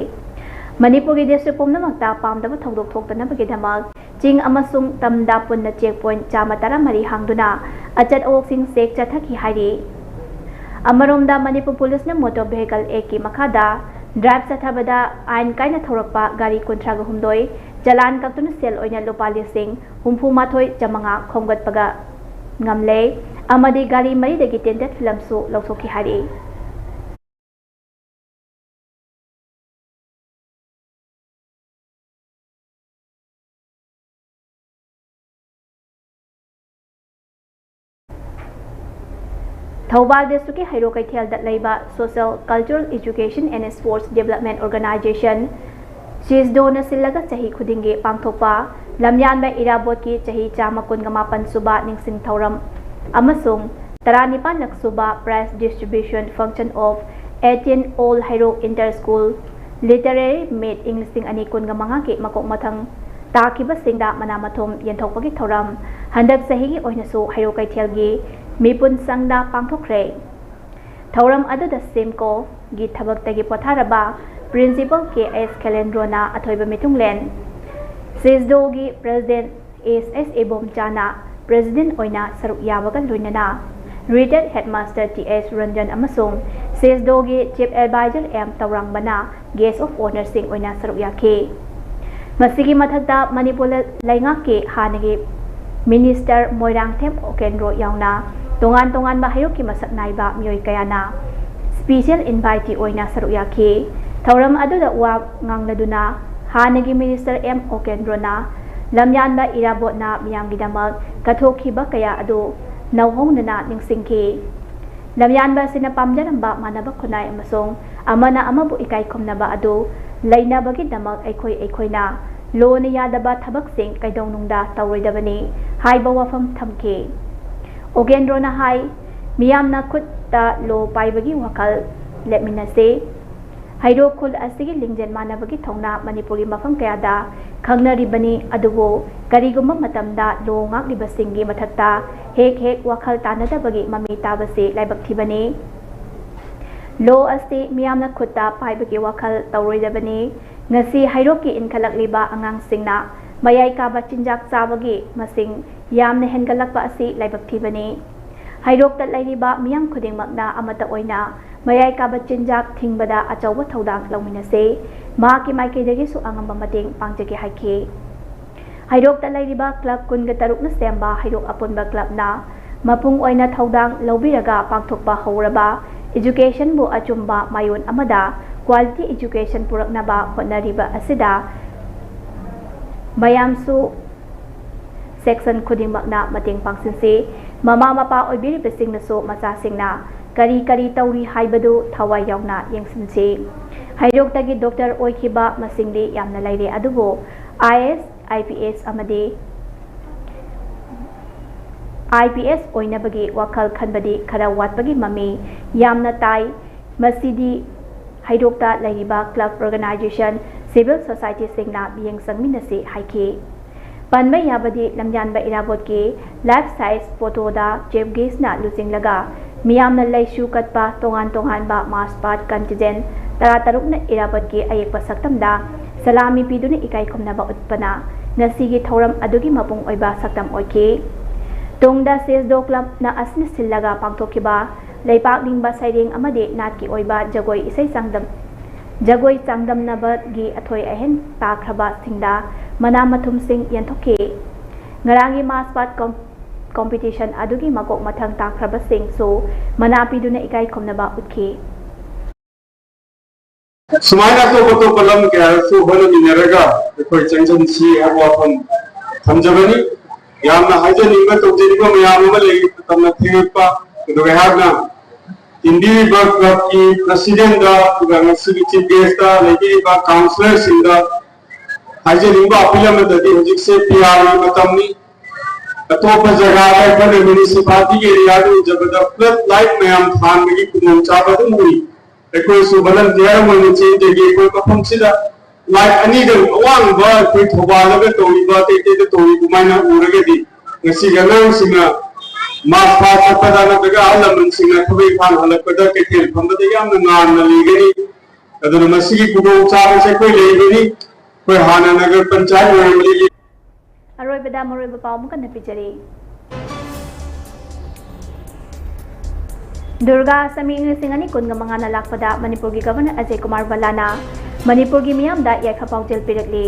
ꯃꯅꯤꯄꯨꯔꯒꯤ ꯗꯤꯁꯇ꯭ꯔꯤꯛ ꯄꯨꯝꯅꯃꯛꯇ ꯄꯥꯝꯗꯕ ꯊꯧꯗꯣꯛ ꯊꯣꯛꯇꯅꯕꯒꯤꯗꯃꯛ ꯆꯤꯡ ꯑꯃꯁꯨꯡ ꯇꯝꯗ ꯄꯨꯟꯅ ꯆꯦꯛ ꯄꯣꯏꯟꯠ ꯆꯥꯝꯃ ꯇꯔꯥꯃꯔꯤ ꯍꯥꯡꯗꯨꯅ ꯑꯆꯠ ꯑꯋꯣꯛꯁꯤꯡ ꯆꯦꯛ ꯆꯠꯊꯈꯤ ꯍꯥꯏꯔꯤ꯫ ꯑꯃꯔꯣꯝꯗ, ꯃꯅꯤꯄꯨꯔ ꯄꯨꯂꯤꯁꯅ ꯃꯣꯇꯣꯔ ꯚꯦꯍꯤꯀꯜ ꯑꯦꯛꯀꯤ ꯃꯈꯥꯗ ꯗ꯭ꯔꯥꯏꯚ ꯆꯠꯊꯕꯗ ꯑꯥꯏꯟ ꯀꯥꯏꯅ ꯊꯧꯔꯛꯄ ꯒꯥꯔꯤ ꯀꯨꯟꯊ꯭ꯔꯥꯒ ꯍꯨꯝꯗꯣꯏ ꯆꯂꯥꯟ ꯀꯛꯇꯨꯅ ꯁꯦꯜ ꯑꯣꯏꯅ ꯂꯨꯄꯥ ꯂꯤꯁꯤꯡ ꯍꯨꯝꯐꯨ ꯃꯥꯊꯣꯏ ꯆꯥꯃꯉꯥ ꯈꯣꯝꯒꯠꯄꯒ ꯉꯝꯂꯦ ꯑꯃꯗꯤ ꯒꯥꯔꯤ ꯃꯔꯤꯗꯒꯤ ꯇꯦꯟꯇꯦꯠ ꯐꯤꯂꯝꯁꯨ ꯂꯧꯊꯣꯛꯈꯤ ꯍꯥꯏꯔꯤ꯫ ꯊꯧꯕꯥꯜ ꯗꯤꯁꯇ꯭ꯔꯤꯛꯀꯤ ꯍꯩꯔꯣꯛ ꯀꯩꯊꯦꯜꯗ ꯂꯩꯕ Social Cultural Education and Sports Development Organisation, ꯁꯤꯁꯗꯣꯅ ꯁꯤꯜꯂꯒ ꯆꯍꯤ ꯈꯨꯗꯤꯡꯒꯤ ꯄꯥꯡꯊꯣꯛꯄ ꯂꯝꯌꯥꯟꯕ ꯏꯔꯥꯕꯣꯠꯀꯤ ꯆꯍꯤ ꯆꯥꯝꯃ ꯀꯨꯟꯒ ꯃꯥꯄꯟ ꯁꯨꯕ ꯅꯤꯡꯁꯤꯡ ꯊꯧꯔꯝ ꯑꯃꯁꯨꯡ ꯇꯔꯥꯅꯤꯄꯥꯟꯂꯛ ꯁꯨꯕ Prize Distribution Function of eighteen All Heirok Inter School Literary Meet ꯏꯪ ꯂꯤꯁꯤꯡ ꯑꯅꯤ ꯀꯨꯟꯒ ꯃꯉꯥꯒꯤ ꯃꯀꯣꯛ ꯃꯊꯪ ꯇꯥꯈꯤꯕꯁꯤꯡꯗ ꯃꯅꯥ ꯃꯊꯨꯝ ꯌꯦꯟꯊꯣꯛꯄꯒꯤ ꯊꯧꯔꯝ ꯍꯟꯗꯛ ꯆꯍꯤꯒꯤ ꯑꯣꯏꯅꯁꯨ ꯍꯩꯔꯣꯛ ꯀꯩꯊꯦꯜꯒꯤ ꯃꯤꯄꯨꯟ ꯁꯪꯗ ꯄꯥꯡꯊꯣꯛꯈ꯭ꯔꯦ꯫ ꯊꯧꯔꯝ ꯑꯗꯨꯗ ꯁꯤꯝꯀꯣꯒꯤ ꯊꯕꯛꯇꯒꯤ ꯄꯣꯊꯥꯔꯕ Principal ꯀꯦ ꯑꯦꯁ ꯈꯦꯂꯦꯟꯗ꯭ꯔꯣꯅ ꯑꯊꯣꯏꯕ ꯃꯤꯊꯨꯡꯂꯦꯟ, ꯁꯤꯁꯗꯣꯒꯤ President ꯑꯦꯁ ꯑꯦꯁ ꯏꯕꯣꯝꯆꯥꯅ President ꯑꯣꯏꯅ ꯁꯔꯨꯛ ꯌꯥꯕꯒ ꯂꯣꯏꯅꯅ Retired Headmaster T S Ranjan ꯑꯃꯁꯨꯡ ꯁꯤꯁꯗꯣꯒꯤ Chief Advisor ꯑꯦꯝ ꯇꯧꯔꯥꯡꯕꯅ Guest of Honourꯁꯤꯡ ꯑꯣꯏꯅ ꯁꯔꯨꯛ ꯌꯥꯈꯤ꯫ ꯃꯁꯤꯒꯤ ꯃꯊꯛꯇ ꯃꯅꯤꯄꯨꯔ ꯂꯩꯉꯥꯛꯀꯤ ꯍꯥꯟꯅꯒꯤ Minister ꯃꯣꯏꯔꯥꯡꯊꯦꯝ ꯑꯣꯀꯦꯟꯗ꯭ꯔꯣ ꯌꯥꯎꯅ ꯇꯣꯉꯥꯟ ꯇꯣꯉꯥꯟꯕ ꯍꯩꯔꯣꯛꯀꯤ ꯃꯁꯛ ꯅꯥꯏꯕ ꯃꯤꯑꯣꯏ ꯀꯌꯥꯅ Special Invitee ꯑꯣꯏꯅ ꯁꯔꯨꯛ ꯌꯥꯈꯤ꯫ ꯊꯧꯔꯝ ꯑꯗꯨꯗ ꯋꯥ ꯉꯥꯡꯂꯗꯨꯅ ꯍꯥꯟꯅꯒꯤ Minister ꯑꯦꯝ ꯑꯣꯀꯦꯟꯗ꯭ꯔꯣꯅ ꯂꯝꯌꯥꯟꯕ ꯏꯔꯥꯕꯣꯠꯅ ꯃꯤꯌꯥꯝꯒꯤꯗꯃꯛ ꯀꯠꯊꯣꯛꯈꯤꯕ ꯀꯌꯥ ꯑꯗꯨ ꯅꯧꯍꯧꯅꯅ ꯅꯤꯡꯁꯤꯡꯈꯤ꯫ ꯂꯝꯌꯥꯟꯕ ꯑꯁꯤꯅ ꯄꯥꯝꯖꯔꯝꯕ ꯃꯥꯟꯅꯕ ꯈꯨꯟꯅꯥꯏ ꯑꯃꯁꯨꯡ ꯑꯃꯅ ꯑꯃꯕꯨ ꯏꯀꯥꯏ ꯈꯨꯝꯅꯕ ꯑꯗꯨ ꯂꯩꯅꯕꯒꯤꯗꯃꯛ ꯑꯩꯈꯣꯏ ꯑꯩꯈꯣꯏꯅ ꯂꯣꯅ ꯌꯥꯗꯕ ꯊꯕꯛꯁꯤꯡ ꯀꯩꯗꯧꯅꯨꯡꯗ ꯇꯧꯔꯣꯏꯗꯕꯅꯤ ꯍꯥꯏꯕ ꯋꯥꯐꯝ ꯊꯝꯈꯤ꯫ ꯑꯣꯒꯦꯟꯗ꯭ꯔꯣꯅ ꯍꯥꯏ, ꯃꯤꯌꯥꯝꯅ ꯈꯨꯠꯇ ꯂꯣ ꯄꯥꯏꯕꯒꯤ ꯋꯥꯈꯜ ꯂꯦꯞꯃꯤꯟꯅꯁꯤ꯫ ꯍꯩꯔꯣꯛ ꯈꯨꯜ ꯑꯁꯤꯒꯤ ꯂꯤꯡꯖꯦꯜ ꯃꯥꯟꯅꯕꯒꯤ ꯊꯧꯅꯥ ꯃꯅꯤꯄꯨꯔꯒꯤ ꯃꯐꯝ ꯀꯌꯥꯗ ꯈꯪꯅꯔꯤꯕꯅꯤ, ꯑꯗꯨꯕꯨ ꯀꯔꯤꯒꯨꯝꯕ ꯃꯇꯝꯗ ꯂꯣ ꯉꯥꯛꯂꯤꯕꯁꯤꯡꯒꯤ ꯃꯊꯛꯇ ꯍꯦꯛ ꯍꯦꯛ ꯋꯥꯈꯜ ꯇꯥꯅꯗꯕꯒꯤ ꯃꯃꯤ ꯇꯥꯕꯁꯤ ꯂꯥꯏꯕꯛ ꯊꯤꯕꯅꯤ꯫ ꯂꯣ ꯑꯁꯤ ꯃꯤꯌꯥꯝꯅ ꯈꯨꯠꯇ ꯄꯥꯏꯕꯒꯤ ꯋꯥꯈꯜ ꯇꯧꯔꯣꯏꯗꯕꯅꯤ꯫ ꯉꯁꯤ ꯍꯩꯔꯣꯛꯀꯤ ꯏꯟꯈꯠꯂꯛꯂꯤꯕ ꯑꯉꯥꯡꯁꯤꯡꯅ ꯃꯌꯥꯏ ꯀꯥꯕ ꯆꯤꯟꯖꯥꯛ ꯆꯥꯕꯒꯤ ꯃꯁꯤꯡ ꯌꯥꯝꯅ ꯍꯦꯟꯒꯠꯂꯛꯄ ꯑꯁꯤ ꯂꯥꯏꯕꯛ ꯊꯤꯕꯅꯤ꯫ ꯍꯩꯔꯣꯛꯇ ꯂꯩꯔꯤꯕ ꯃꯤꯌꯥꯝ ꯈꯨꯗꯤꯡꯃꯛꯅ ꯑꯃꯠꯇ ꯑꯣꯏꯅ ꯃꯌꯥꯏ ꯀꯥꯕ ꯆꯤꯟꯖꯥꯛ ꯊꯤꯡꯕꯗ ꯑꯆꯧꯕ ꯊꯧꯗꯥꯡ ꯂꯧꯃꯤꯟꯅꯁꯤ꯫ ꯃꯍꯥꯛꯀꯤ ꯃꯥꯏꯀꯩꯗꯒꯤꯁꯨ ꯑꯉꯝꯕ ꯃꯇꯦꯡ ꯄꯥꯡꯖꯒꯦ ꯍꯥꯏꯈꯤ꯫ ꯍꯩꯔꯣꯛꯇ ꯂꯩꯔꯤꯕ club ꯀꯨꯟꯒ ꯇꯔꯨꯛꯅ ꯁꯦꯝꯕ ꯍꯩꯔꯣꯛ ꯑꯄꯨꯟꯕ clubꯅ ꯃꯄꯨꯡ ꯑꯣꯏꯅ ꯊꯧꯗꯥꯡ ꯂꯧꯕꯤꯔꯒ ꯄꯥꯡꯊꯣꯛꯄ ꯍꯧꯔꯕ educationꯕꯨ ꯑꯆꯨꯝꯕ ꯃꯥꯏꯑꯣꯟ ꯑꯃꯗ quality education ꯄꯨꯔꯛꯅꯕ ꯍꯣꯠꯅꯔꯤꯕ ꯑꯁꯤꯗ ꯃꯌꯥꯝꯁꯨ section ꯈꯨꯗꯤꯡꯃꯛꯅ ꯃꯇꯦꯡ ꯄꯥꯡꯁꯤꯟꯁꯤ꯫ ꯃꯃꯥ ꯃꯄꯥ ꯑꯣꯏꯕꯤꯔꯤꯕꯁꯤꯡꯅꯁꯨ ꯃꯆꯥꯁꯤꯡꯅ ꯀꯔꯤ ꯀꯔꯤ ꯇꯧꯔꯤ ꯍꯥꯏꯕꯗꯨ ꯊꯋꯥꯏ ꯌꯥꯎꯅ ꯌꯦꯡꯁꯤꯟꯁꯤ꯫ ꯍꯩꯔꯣꯛꯇꯒꯤ doctor ꯑꯣꯏꯈꯤꯕ ꯃꯁꯤꯡꯗꯤ ꯌꯥꯝꯅ ꯂꯩꯔꯦ, ꯑꯗꯨꯕꯨ I A S, I P S ꯑꯃꯗꯤ I P S ꯑꯣꯏꯅꯕꯒꯤ ꯋꯥꯈꯜ ꯈꯟꯕꯗꯤ ꯈꯔ ꯋꯥꯠꯄꯒꯤ ꯃꯃꯤ ꯌꯥꯝꯅ ꯇꯥꯏ꯫ ꯃꯁꯤꯗꯤ ꯍꯩꯔꯣꯛꯇ ꯂꯩꯔꯤꯕ club, organisation, civil societyꯁꯤꯡꯅ ꯃꯤꯠꯌꯦꯡ ꯆꯪꯃꯤꯟꯅꯁꯤ ꯍꯥꯏꯈꯤ꯫ ꯄꯟꯕ ꯌꯥꯕꯗꯤ ꯂꯝꯌꯥꯟꯕ ꯏꯔꯥꯕꯣꯠꯀꯤ life size photoꯗ chief guestꯅ ꯂꯨꯆꯤꯡꯂꯒ ꯃꯤꯌꯥꯝꯅ ꯂꯩꯁꯨ ꯀꯠꯄ ꯇꯣꯉꯥꯟ ꯇꯣꯉꯥꯟꯕ march past contingent ꯇꯔꯥꯇꯔꯨꯛꯅ ꯏꯔꯥꯕꯣꯠꯀꯤ ꯑꯌꯦꯛꯄ ꯁꯛꯇꯝꯗ ꯁꯂꯥꯃꯤ ꯄꯤꯗꯨꯅ ꯏꯀꯥꯏ ꯈꯨꯝꯅꯕ ꯎꯠꯄꯅ ꯉꯁꯤꯒꯤ ꯊꯧꯔꯝ ꯑꯗꯨꯒꯤ ꯃꯄꯨꯡ ꯑꯣꯏꯕ ꯁꯛꯇꯝ ꯑꯣꯏꯈꯤ꯫ ꯇꯨꯡꯗ ꯁꯤꯁꯗꯣ clubꯅ ꯑꯁꯤꯅ ꯁꯤꯜꯂꯒ ꯄꯥꯡꯊꯣꯛꯈꯤꯕ ꯂꯩꯄꯥꯛ ꯅꯤꯡꯕ ꯁꯩꯔꯦꯡ ꯑꯃꯗꯤ ꯅꯥꯠꯀꯤ ꯑꯣꯏꯕ ꯖꯒꯣꯏ ꯏꯁꯩ ꯆꯥꯡꯗꯝ-, ꯖꯒꯣꯏ ꯆꯥꯡꯗꯝꯅꯕꯒꯤ ꯑꯊꯣꯏ ꯑꯍꯦꯟ ꯇꯥꯈ꯭ꯔꯕꯁꯤꯡꯗ ꯃꯅꯥ ꯃꯊꯨꯝꯁꯤꯡ ꯌꯦꯟꯊꯣꯛꯈꯤ꯫ ꯉꯔꯥꯡꯒꯤ march past com-, competition ꯑꯗꯨꯒꯤ ꯃꯀꯣꯛ ꯃꯊꯪ ꯇꯥꯈ꯭ꯔꯕꯁꯤꯡꯁꯨ ꯃꯅꯥ ꯄꯤꯗꯨꯅ ꯏꯀꯥꯏ ꯈꯨꯝꯅꯕ ꯎꯠꯈꯤ꯫ ꯁꯨꯃꯥꯏꯅ ꯑꯇꯣꯞ ꯑꯇꯣꯞꯄ ꯂꯝ ꯀꯌꯥꯗꯁꯨ ꯍꯣꯠꯅꯃꯤꯟꯅꯔꯒ ꯑꯩꯈꯣꯏ ꯆꯪꯁꯤꯟꯁꯤ ꯍꯥꯏꯕ ꯋꯥꯐꯝ ꯊꯝꯖꯕꯅꯤ꯫ ꯌꯥꯝꯅ ꯍꯥꯏꯖꯅꯤꯡꯕ ꯇꯧꯖꯅꯤꯡꯕ ꯃꯌꯥꯝ ꯑꯃ ꯂꯩ, ꯃꯇꯝꯅ ꯊꯦꯡꯉꯛꯄ꯫ ꯑꯗꯨꯒ ꯑꯩꯍꯥꯛꯅ ꯇꯤꯟꯕꯤꯔꯤꯕ clubꯀꯤ presidentꯗ, ꯑꯗꯨꯒ ꯉꯁꯤꯒꯤ chief guestꯇ, ꯂꯩꯕꯤꯔꯤꯕ councillorꯁꯤꯡꯗ ꯍꯥꯏꯖꯅꯤꯡꯕ appeal ꯑꯃꯗꯗꯤ ꯍꯧꯖꯤꯛꯁꯦ P Rꯒꯤ ꯃꯇꯝꯅꯤ꯫ ꯑꯇꯣꯞꯄ ꯖꯒꯥꯗ ꯑꯩꯈꯣꯏꯅ municipalityꯒꯤ areaꯗ ꯎꯖꯕꯗ flood light ꯃꯌꯥꯝ ꯊꯥꯟꯕꯒꯤ ꯈꯨꯗꯣꯡꯆꯥꯕ ꯑꯗꯨꯝ ꯎꯏ꯫ ꯑꯩꯈꯣꯏꯁꯨ volunteer ꯑꯃ ꯑꯣꯏꯅ ꯆꯦꯟꯖꯒꯦ꯫ ꯑꯩꯈꯣꯏ ꯃꯐꯝꯁꯤꯗ light ꯑꯅꯤꯗꯪ ꯑꯋꯥꯡꯕ ꯑꯩꯈꯣꯏ ꯊꯧꯕꯥꯜꯗꯒ ꯇꯧꯔꯤꯕ, ꯑꯇꯩ ꯑꯇꯩꯗ ꯇꯧꯔꯤ ꯑꯗꯨꯃꯥꯏꯅ ꯎꯔꯒꯗꯤ ꯉꯁꯤꯒꯤ ꯑꯉꯥꯡꯁꯤꯡꯅ march past ꯆꯠꯄꯗ ꯅꯠꯇ꯭ꯔꯒ ꯑꯍꯜ ꯂꯃꯟꯁꯤꯡꯅ ꯊꯕꯛ ꯏꯪꯈꯥꯡ ꯍꯜꯂꯛꯄꯗ ꯀꯩꯊꯦꯜ ꯐꯝꯕꯗ ꯌꯥꯝꯅ ꯉꯥꯟꯅ ꯂꯩꯒꯅꯤ꯫ ꯑꯗꯨꯅ ꯃꯁꯤꯒꯤ ꯈꯨꯗꯣꯡꯆꯥꯕꯁꯦ ꯑꯩꯈꯣꯏ ꯂꯩꯕꯅꯤ꯫ ꯑꯩꯈꯣꯏ ꯍꯥꯟꯅ ꯅꯒꯔ ꯄꯟꯆꯥꯌꯠ ꯑꯣꯏꯔꯝꯕꯗꯒꯤ ꯑꯔꯣꯏꯕꯗ ꯃꯔꯨꯑꯣꯏꯕ ꯄꯥꯎ ꯑꯃꯨꯛ ꯍꯟꯅ ꯄꯤꯖꯔꯤ꯫ ꯗꯨꯔꯒꯥ ꯑꯁꯇꯃꯤ ꯏꯪ ꯂꯤꯁꯤꯡ ꯑꯅꯤ ꯀꯨꯟꯒ ꯃꯉꯥꯅ ꯂꯥꯛꯄꯗ ꯃꯅꯤꯄꯨꯔꯒꯤ Governor ꯑꯖꯌ ꯀꯨꯃꯥꯔ ꯚꯜꯂꯥꯅ ꯃꯅꯤꯄꯨꯔꯒꯤ ꯃꯤꯌꯥꯝꯗ ꯌꯥꯏꯐ ꯄꯥꯎꯖꯦꯜ ꯄꯤꯔꯛꯂꯤ꯫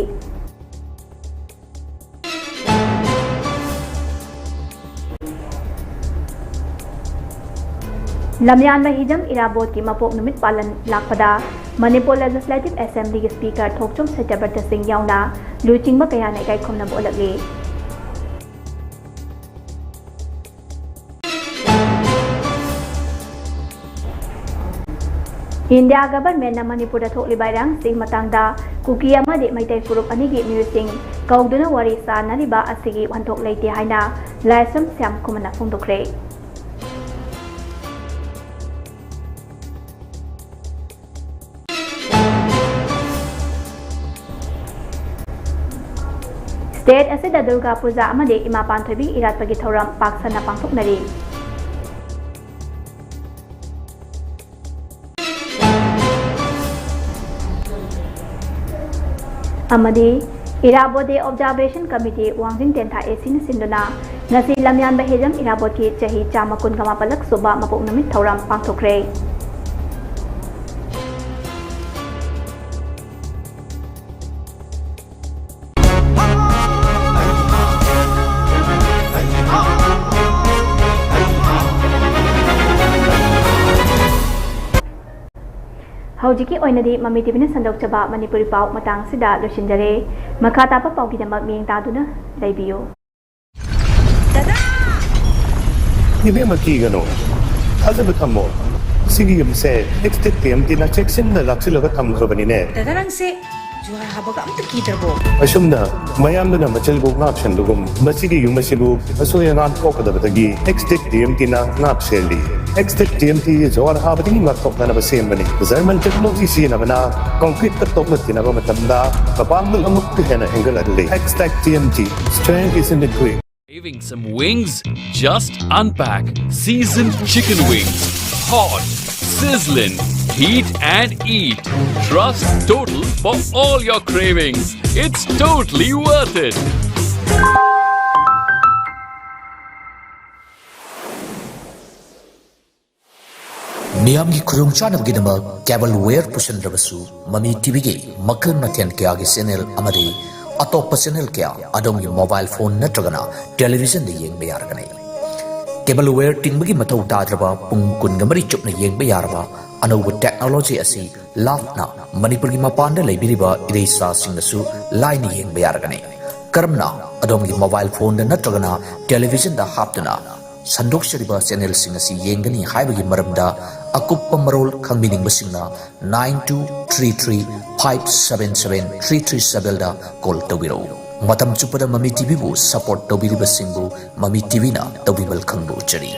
ꯂꯝꯌꯥꯟꯕ ꯍꯤꯖꯝ ꯏꯔꯥꯕꯣꯠꯀꯤ ꯃꯄꯣꯛ ꯅꯨꯃꯤꯠ ꯄꯥꯂꯟ ꯂꯥꯛꯄꯗ ꯃꯅꯤꯄꯨꯔ Legislative Assemblyꯒꯤ Speaker ꯊꯣꯛꯆꯣꯝ ꯁꯇ꯭ꯌꯕ꯭ꯔꯇ ꯁꯤꯡ ꯌꯥꯎꯅ ꯂꯨꯆꯤꯡꯕ ꯀꯌꯥꯅ ꯏꯀꯥꯏ ꯈꯨꯝꯅꯕ ꯎꯠꯂꯛꯂꯤ꯫ ꯏꯟꯗꯤꯌꯥ governmentꯅ ꯃꯅꯤꯄꯨꯔꯗ ꯊꯣꯛꯂꯤꯕ ꯏꯔꯥꯡꯁꯤꯒꯤ ꯃꯇꯥꯡꯗ ꯀꯨꯀꯤ ꯑꯃꯗꯤ ꯃꯩꯇꯩ ꯐꯨꯔꯨꯞ ꯑꯅꯤꯒꯤ ꯃꯤꯑꯣꯏꯁꯤꯡ ꯀꯧꯗꯨꯅ ꯋꯥꯔꯤ ꯁꯥꯅꯔꯤꯕ ꯑꯁꯤꯒꯤ ꯋꯥꯍꯟꯊꯣꯛ ꯂꯩꯇꯦ ꯍꯥꯏꯅ ꯂꯥꯏꯁ꯭ꯔꯝ ꯁ꯭ꯌꯥꯝ ꯈꯨꯃꯟꯅ ꯐꯣꯡꯗꯣꯛꯈ꯭ꯔꯦ꯫ ꯗꯦꯠ ꯑꯁꯤꯗ ꯗꯨꯔꯒꯥ ꯄꯨꯖꯥ ꯑꯃꯗꯤ ꯏꯃꯥ ꯄꯥꯟꯊꯣꯏꯕꯤ ꯏꯔꯥꯠꯄꯒꯤ ꯊꯧꯔꯝ ꯄꯥꯛ ꯁꯟꯅ ꯄꯥꯡꯊꯣꯛꯅꯔꯤ꯫ ꯑꯃꯗꯤ ꯏꯔꯥꯕꯣꯠ Day Observation Committee, ꯋꯥꯡꯖꯤꯡ ꯇꯦꯟꯊꯥ A Cꯅ ꯁꯤꯟꯗꯨꯅ ꯉꯁꯤ ꯂꯝꯌꯥꯟꯕ ꯍꯦꯖꯝ ꯏꯔꯥꯕꯣꯠꯀꯤ ꯆꯍꯤ ꯆꯥꯝꯃ ꯀꯨꯟꯒ ꯃꯥꯄꯜꯂꯛ ꯁꯨꯕ ꯃꯄꯣꯛ ꯅꯨꯃꯤꯠ ꯊꯧꯔꯝ ꯄꯥꯡꯊꯣꯛꯈ꯭ꯔꯦ꯫ ꯍꯧꯖꯤꯛꯀꯤ ꯑꯣꯏꯅꯗꯤ ꯃꯃꯤ ꯇꯤꯚꯤꯅ ꯁꯟꯗꯣꯛꯆꯕ ꯃꯅꯤꯄꯨꯔꯤ ꯄꯥꯎ ꯃꯇꯥꯡ ꯑꯁꯤꯗ ꯂꯣꯏꯁꯤꯟꯖꯔꯦ꯫ ꯃꯈꯥ ꯇꯥꯕ ꯄꯥꯎꯒꯤꯗꯃꯛ ꯃꯤꯠꯌꯦꯡ ꯇꯥꯗꯨꯅ ꯂꯩꯕꯤꯌꯨ꯫ ꯏꯕꯦꯝꯃ, ꯀꯤꯒꯅꯨ, ꯊꯥꯖꯕ ꯊꯝꯃꯣ꯫ ꯁꯤꯒꯤ ꯌꯨꯝꯁꯦ ꯑꯦꯛꯁꯇꯦꯛ ꯇꯤ ꯑꯦꯝ ꯇꯤꯅ ꯆꯦꯛꯁꯤꯟꯅ ꯂꯥꯛꯁꯤꯜꯂꯒ ꯊꯝꯈ꯭ꯔꯕꯅꯤꯅꯦ꯫ ꯗꯗꯥ, ꯅꯪꯁꯦ ꯖꯨꯍꯥꯔ ꯍꯥꯕꯒ ꯑꯝꯇ ꯀꯤꯗ꯭ꯔꯕꯣ? ꯑꯁꯨꯝꯅ ꯃꯌꯥꯝꯗꯨꯅ ꯃꯆꯤꯜꯕꯨ ꯉꯥꯛ ꯁꯦꯟꯕꯒꯨꯝ, ꯃꯁꯤꯒꯤ ꯌꯨꯝ ꯑꯁꯤꯕꯨ ꯑꯁꯣꯏ ꯑꯉꯥꯝ ꯊꯣꯛꯀꯗꯕꯗꯒꯤ ꯑꯦꯛꯁꯇꯦꯛ ꯇꯤ ꯑꯦꯝ ꯇꯤꯅ ꯉꯥꯛ ꯁꯦꯜꯂꯤ꯫ ꯑꯦꯛꯁꯇꯦꯛ ꯇꯤ ꯑꯦꯝ ꯇꯤ ꯖꯨꯍꯥꯔ ꯍꯥꯕꯗꯒꯤ ꯉꯥꯛꯊꯣꯛꯅꯅꯕ ꯁꯦꯝꯕꯅꯤ꯫ ꯖꯔꯃꯟ ꯇꯦꯛꯅꯣꯂꯣꯖꯤ ꯁꯤꯖꯤꯟꯅꯕꯅ ꯀꯣꯡꯀ꯭ꯔꯤꯠꯇ ꯇꯣꯛꯅ ꯊꯤꯅꯕ ꯃꯇꯝꯗ ꯃꯄꯥꯡꯒꯜ ꯑꯃꯨꯛꯀ ꯍꯦꯟꯅ ꯍꯦꯟꯒꯠꯍꯜꯂꯤ꯫ Xtech T M T, strength is in the grit. Craving some wings? Just unpack, seasoned chicken wings. Hot, sizzling, heat and eat. Trust Total for all your cravings. It's totally worth it. ꯃꯤꯌꯥꯝꯒꯤ ꯈꯨꯗꯣꯡꯆꯥꯅꯕꯒꯤꯗꯃꯛ ꯀꯦꯕꯜ ꯋꯦꯌꯔ ꯄꯨꯁꯤꯟꯗ꯭ꯔꯕꯁꯨ, ꯃꯃꯤ ꯇꯤꯚꯤꯒꯤ ꯃꯈꯜ ꯃꯊꯦꯜ ꯀꯌꯥꯒꯤ ꯆꯦꯅꯦꯜ ꯑꯃꯗꯤ ꯑꯇꯣꯞꯄ ꯆꯦꯅꯦꯜ ꯀꯌꯥ ꯑꯗꯣꯝꯒꯤ ꯃꯣꯕꯥꯏꯜ ꯐꯣꯟ ꯅꯠꯇ꯭ꯔꯒꯅ ꯇꯦꯂꯤꯚꯤꯖꯟꯗ ꯌꯦꯡꯕ ꯌꯥꯔꯒꯅꯤ꯫ ꯀꯦꯕꯜ ꯋꯦꯌꯔ ꯇꯤꯡꯕꯒꯤ ꯃꯊꯧ ꯇꯥꯗ꯭ꯔꯕ, ꯄꯨꯡ ꯀꯨꯟꯒ ꯃꯔꯤ ꯆꯨꯞꯅ ꯌꯦꯡꯕ ꯌꯥꯔꯕ ꯑꯅꯧꯕ ꯇꯦꯛꯅꯣꯂꯣꯖꯤ ꯑꯁꯤ ꯂꯥꯞꯅ ꯃꯅꯤꯄꯨꯔꯒꯤ ꯃꯄꯥꯟꯗ ꯂꯩꯕꯤꯔꯤꯕ ꯏꯔꯩꯆꯥꯁꯤꯡꯅꯁꯨ ꯂꯥꯏꯅ ꯌꯦꯡꯕ ꯌꯥꯔꯒꯅꯤ꯫ ꯀꯔꯝꯅ ꯑꯗꯣꯝꯒꯤ ꯃꯣꯕꯥꯏꯜ ꯐꯣꯟꯗ ꯅꯠꯇ꯭ꯔꯒꯅ ꯇꯦꯂꯤꯚꯤꯖꯟꯗ ꯍꯥꯞꯇꯨꯅ ꯁꯟꯗꯣꯛꯆꯔꯤꯕ ꯆꯦꯅꯦꯜꯁꯤꯡ ꯑꯁꯤ ꯌꯦꯡꯒꯅꯤ ꯍꯥꯏꯕꯒꯤ ꯃꯔꯝꯗ ꯑꯀꯨꯞꯄ ꯃꯔꯣꯜ ꯈꯪꯕꯤꯅꯤꯡꯕꯁꯤꯡꯅ nine two three three five seven seven three three sevenꯗ ꯀꯣꯜ ꯇꯧꯕꯤꯔꯛꯎ꯫ ꯃꯇꯝ ꯆꯨꯞꯄꯗ ꯃꯃꯤ ꯇꯤꯚꯤꯕꯨ ꯁꯄꯣꯔꯠ ꯇꯧꯕꯤꯔꯤꯕꯁꯤꯡꯕꯨ ꯃꯃꯤ ꯇꯤꯚꯤꯅ ꯇꯧꯕꯤꯃꯜ ꯈꯪꯕ ꯎꯠꯆꯔꯤ꯫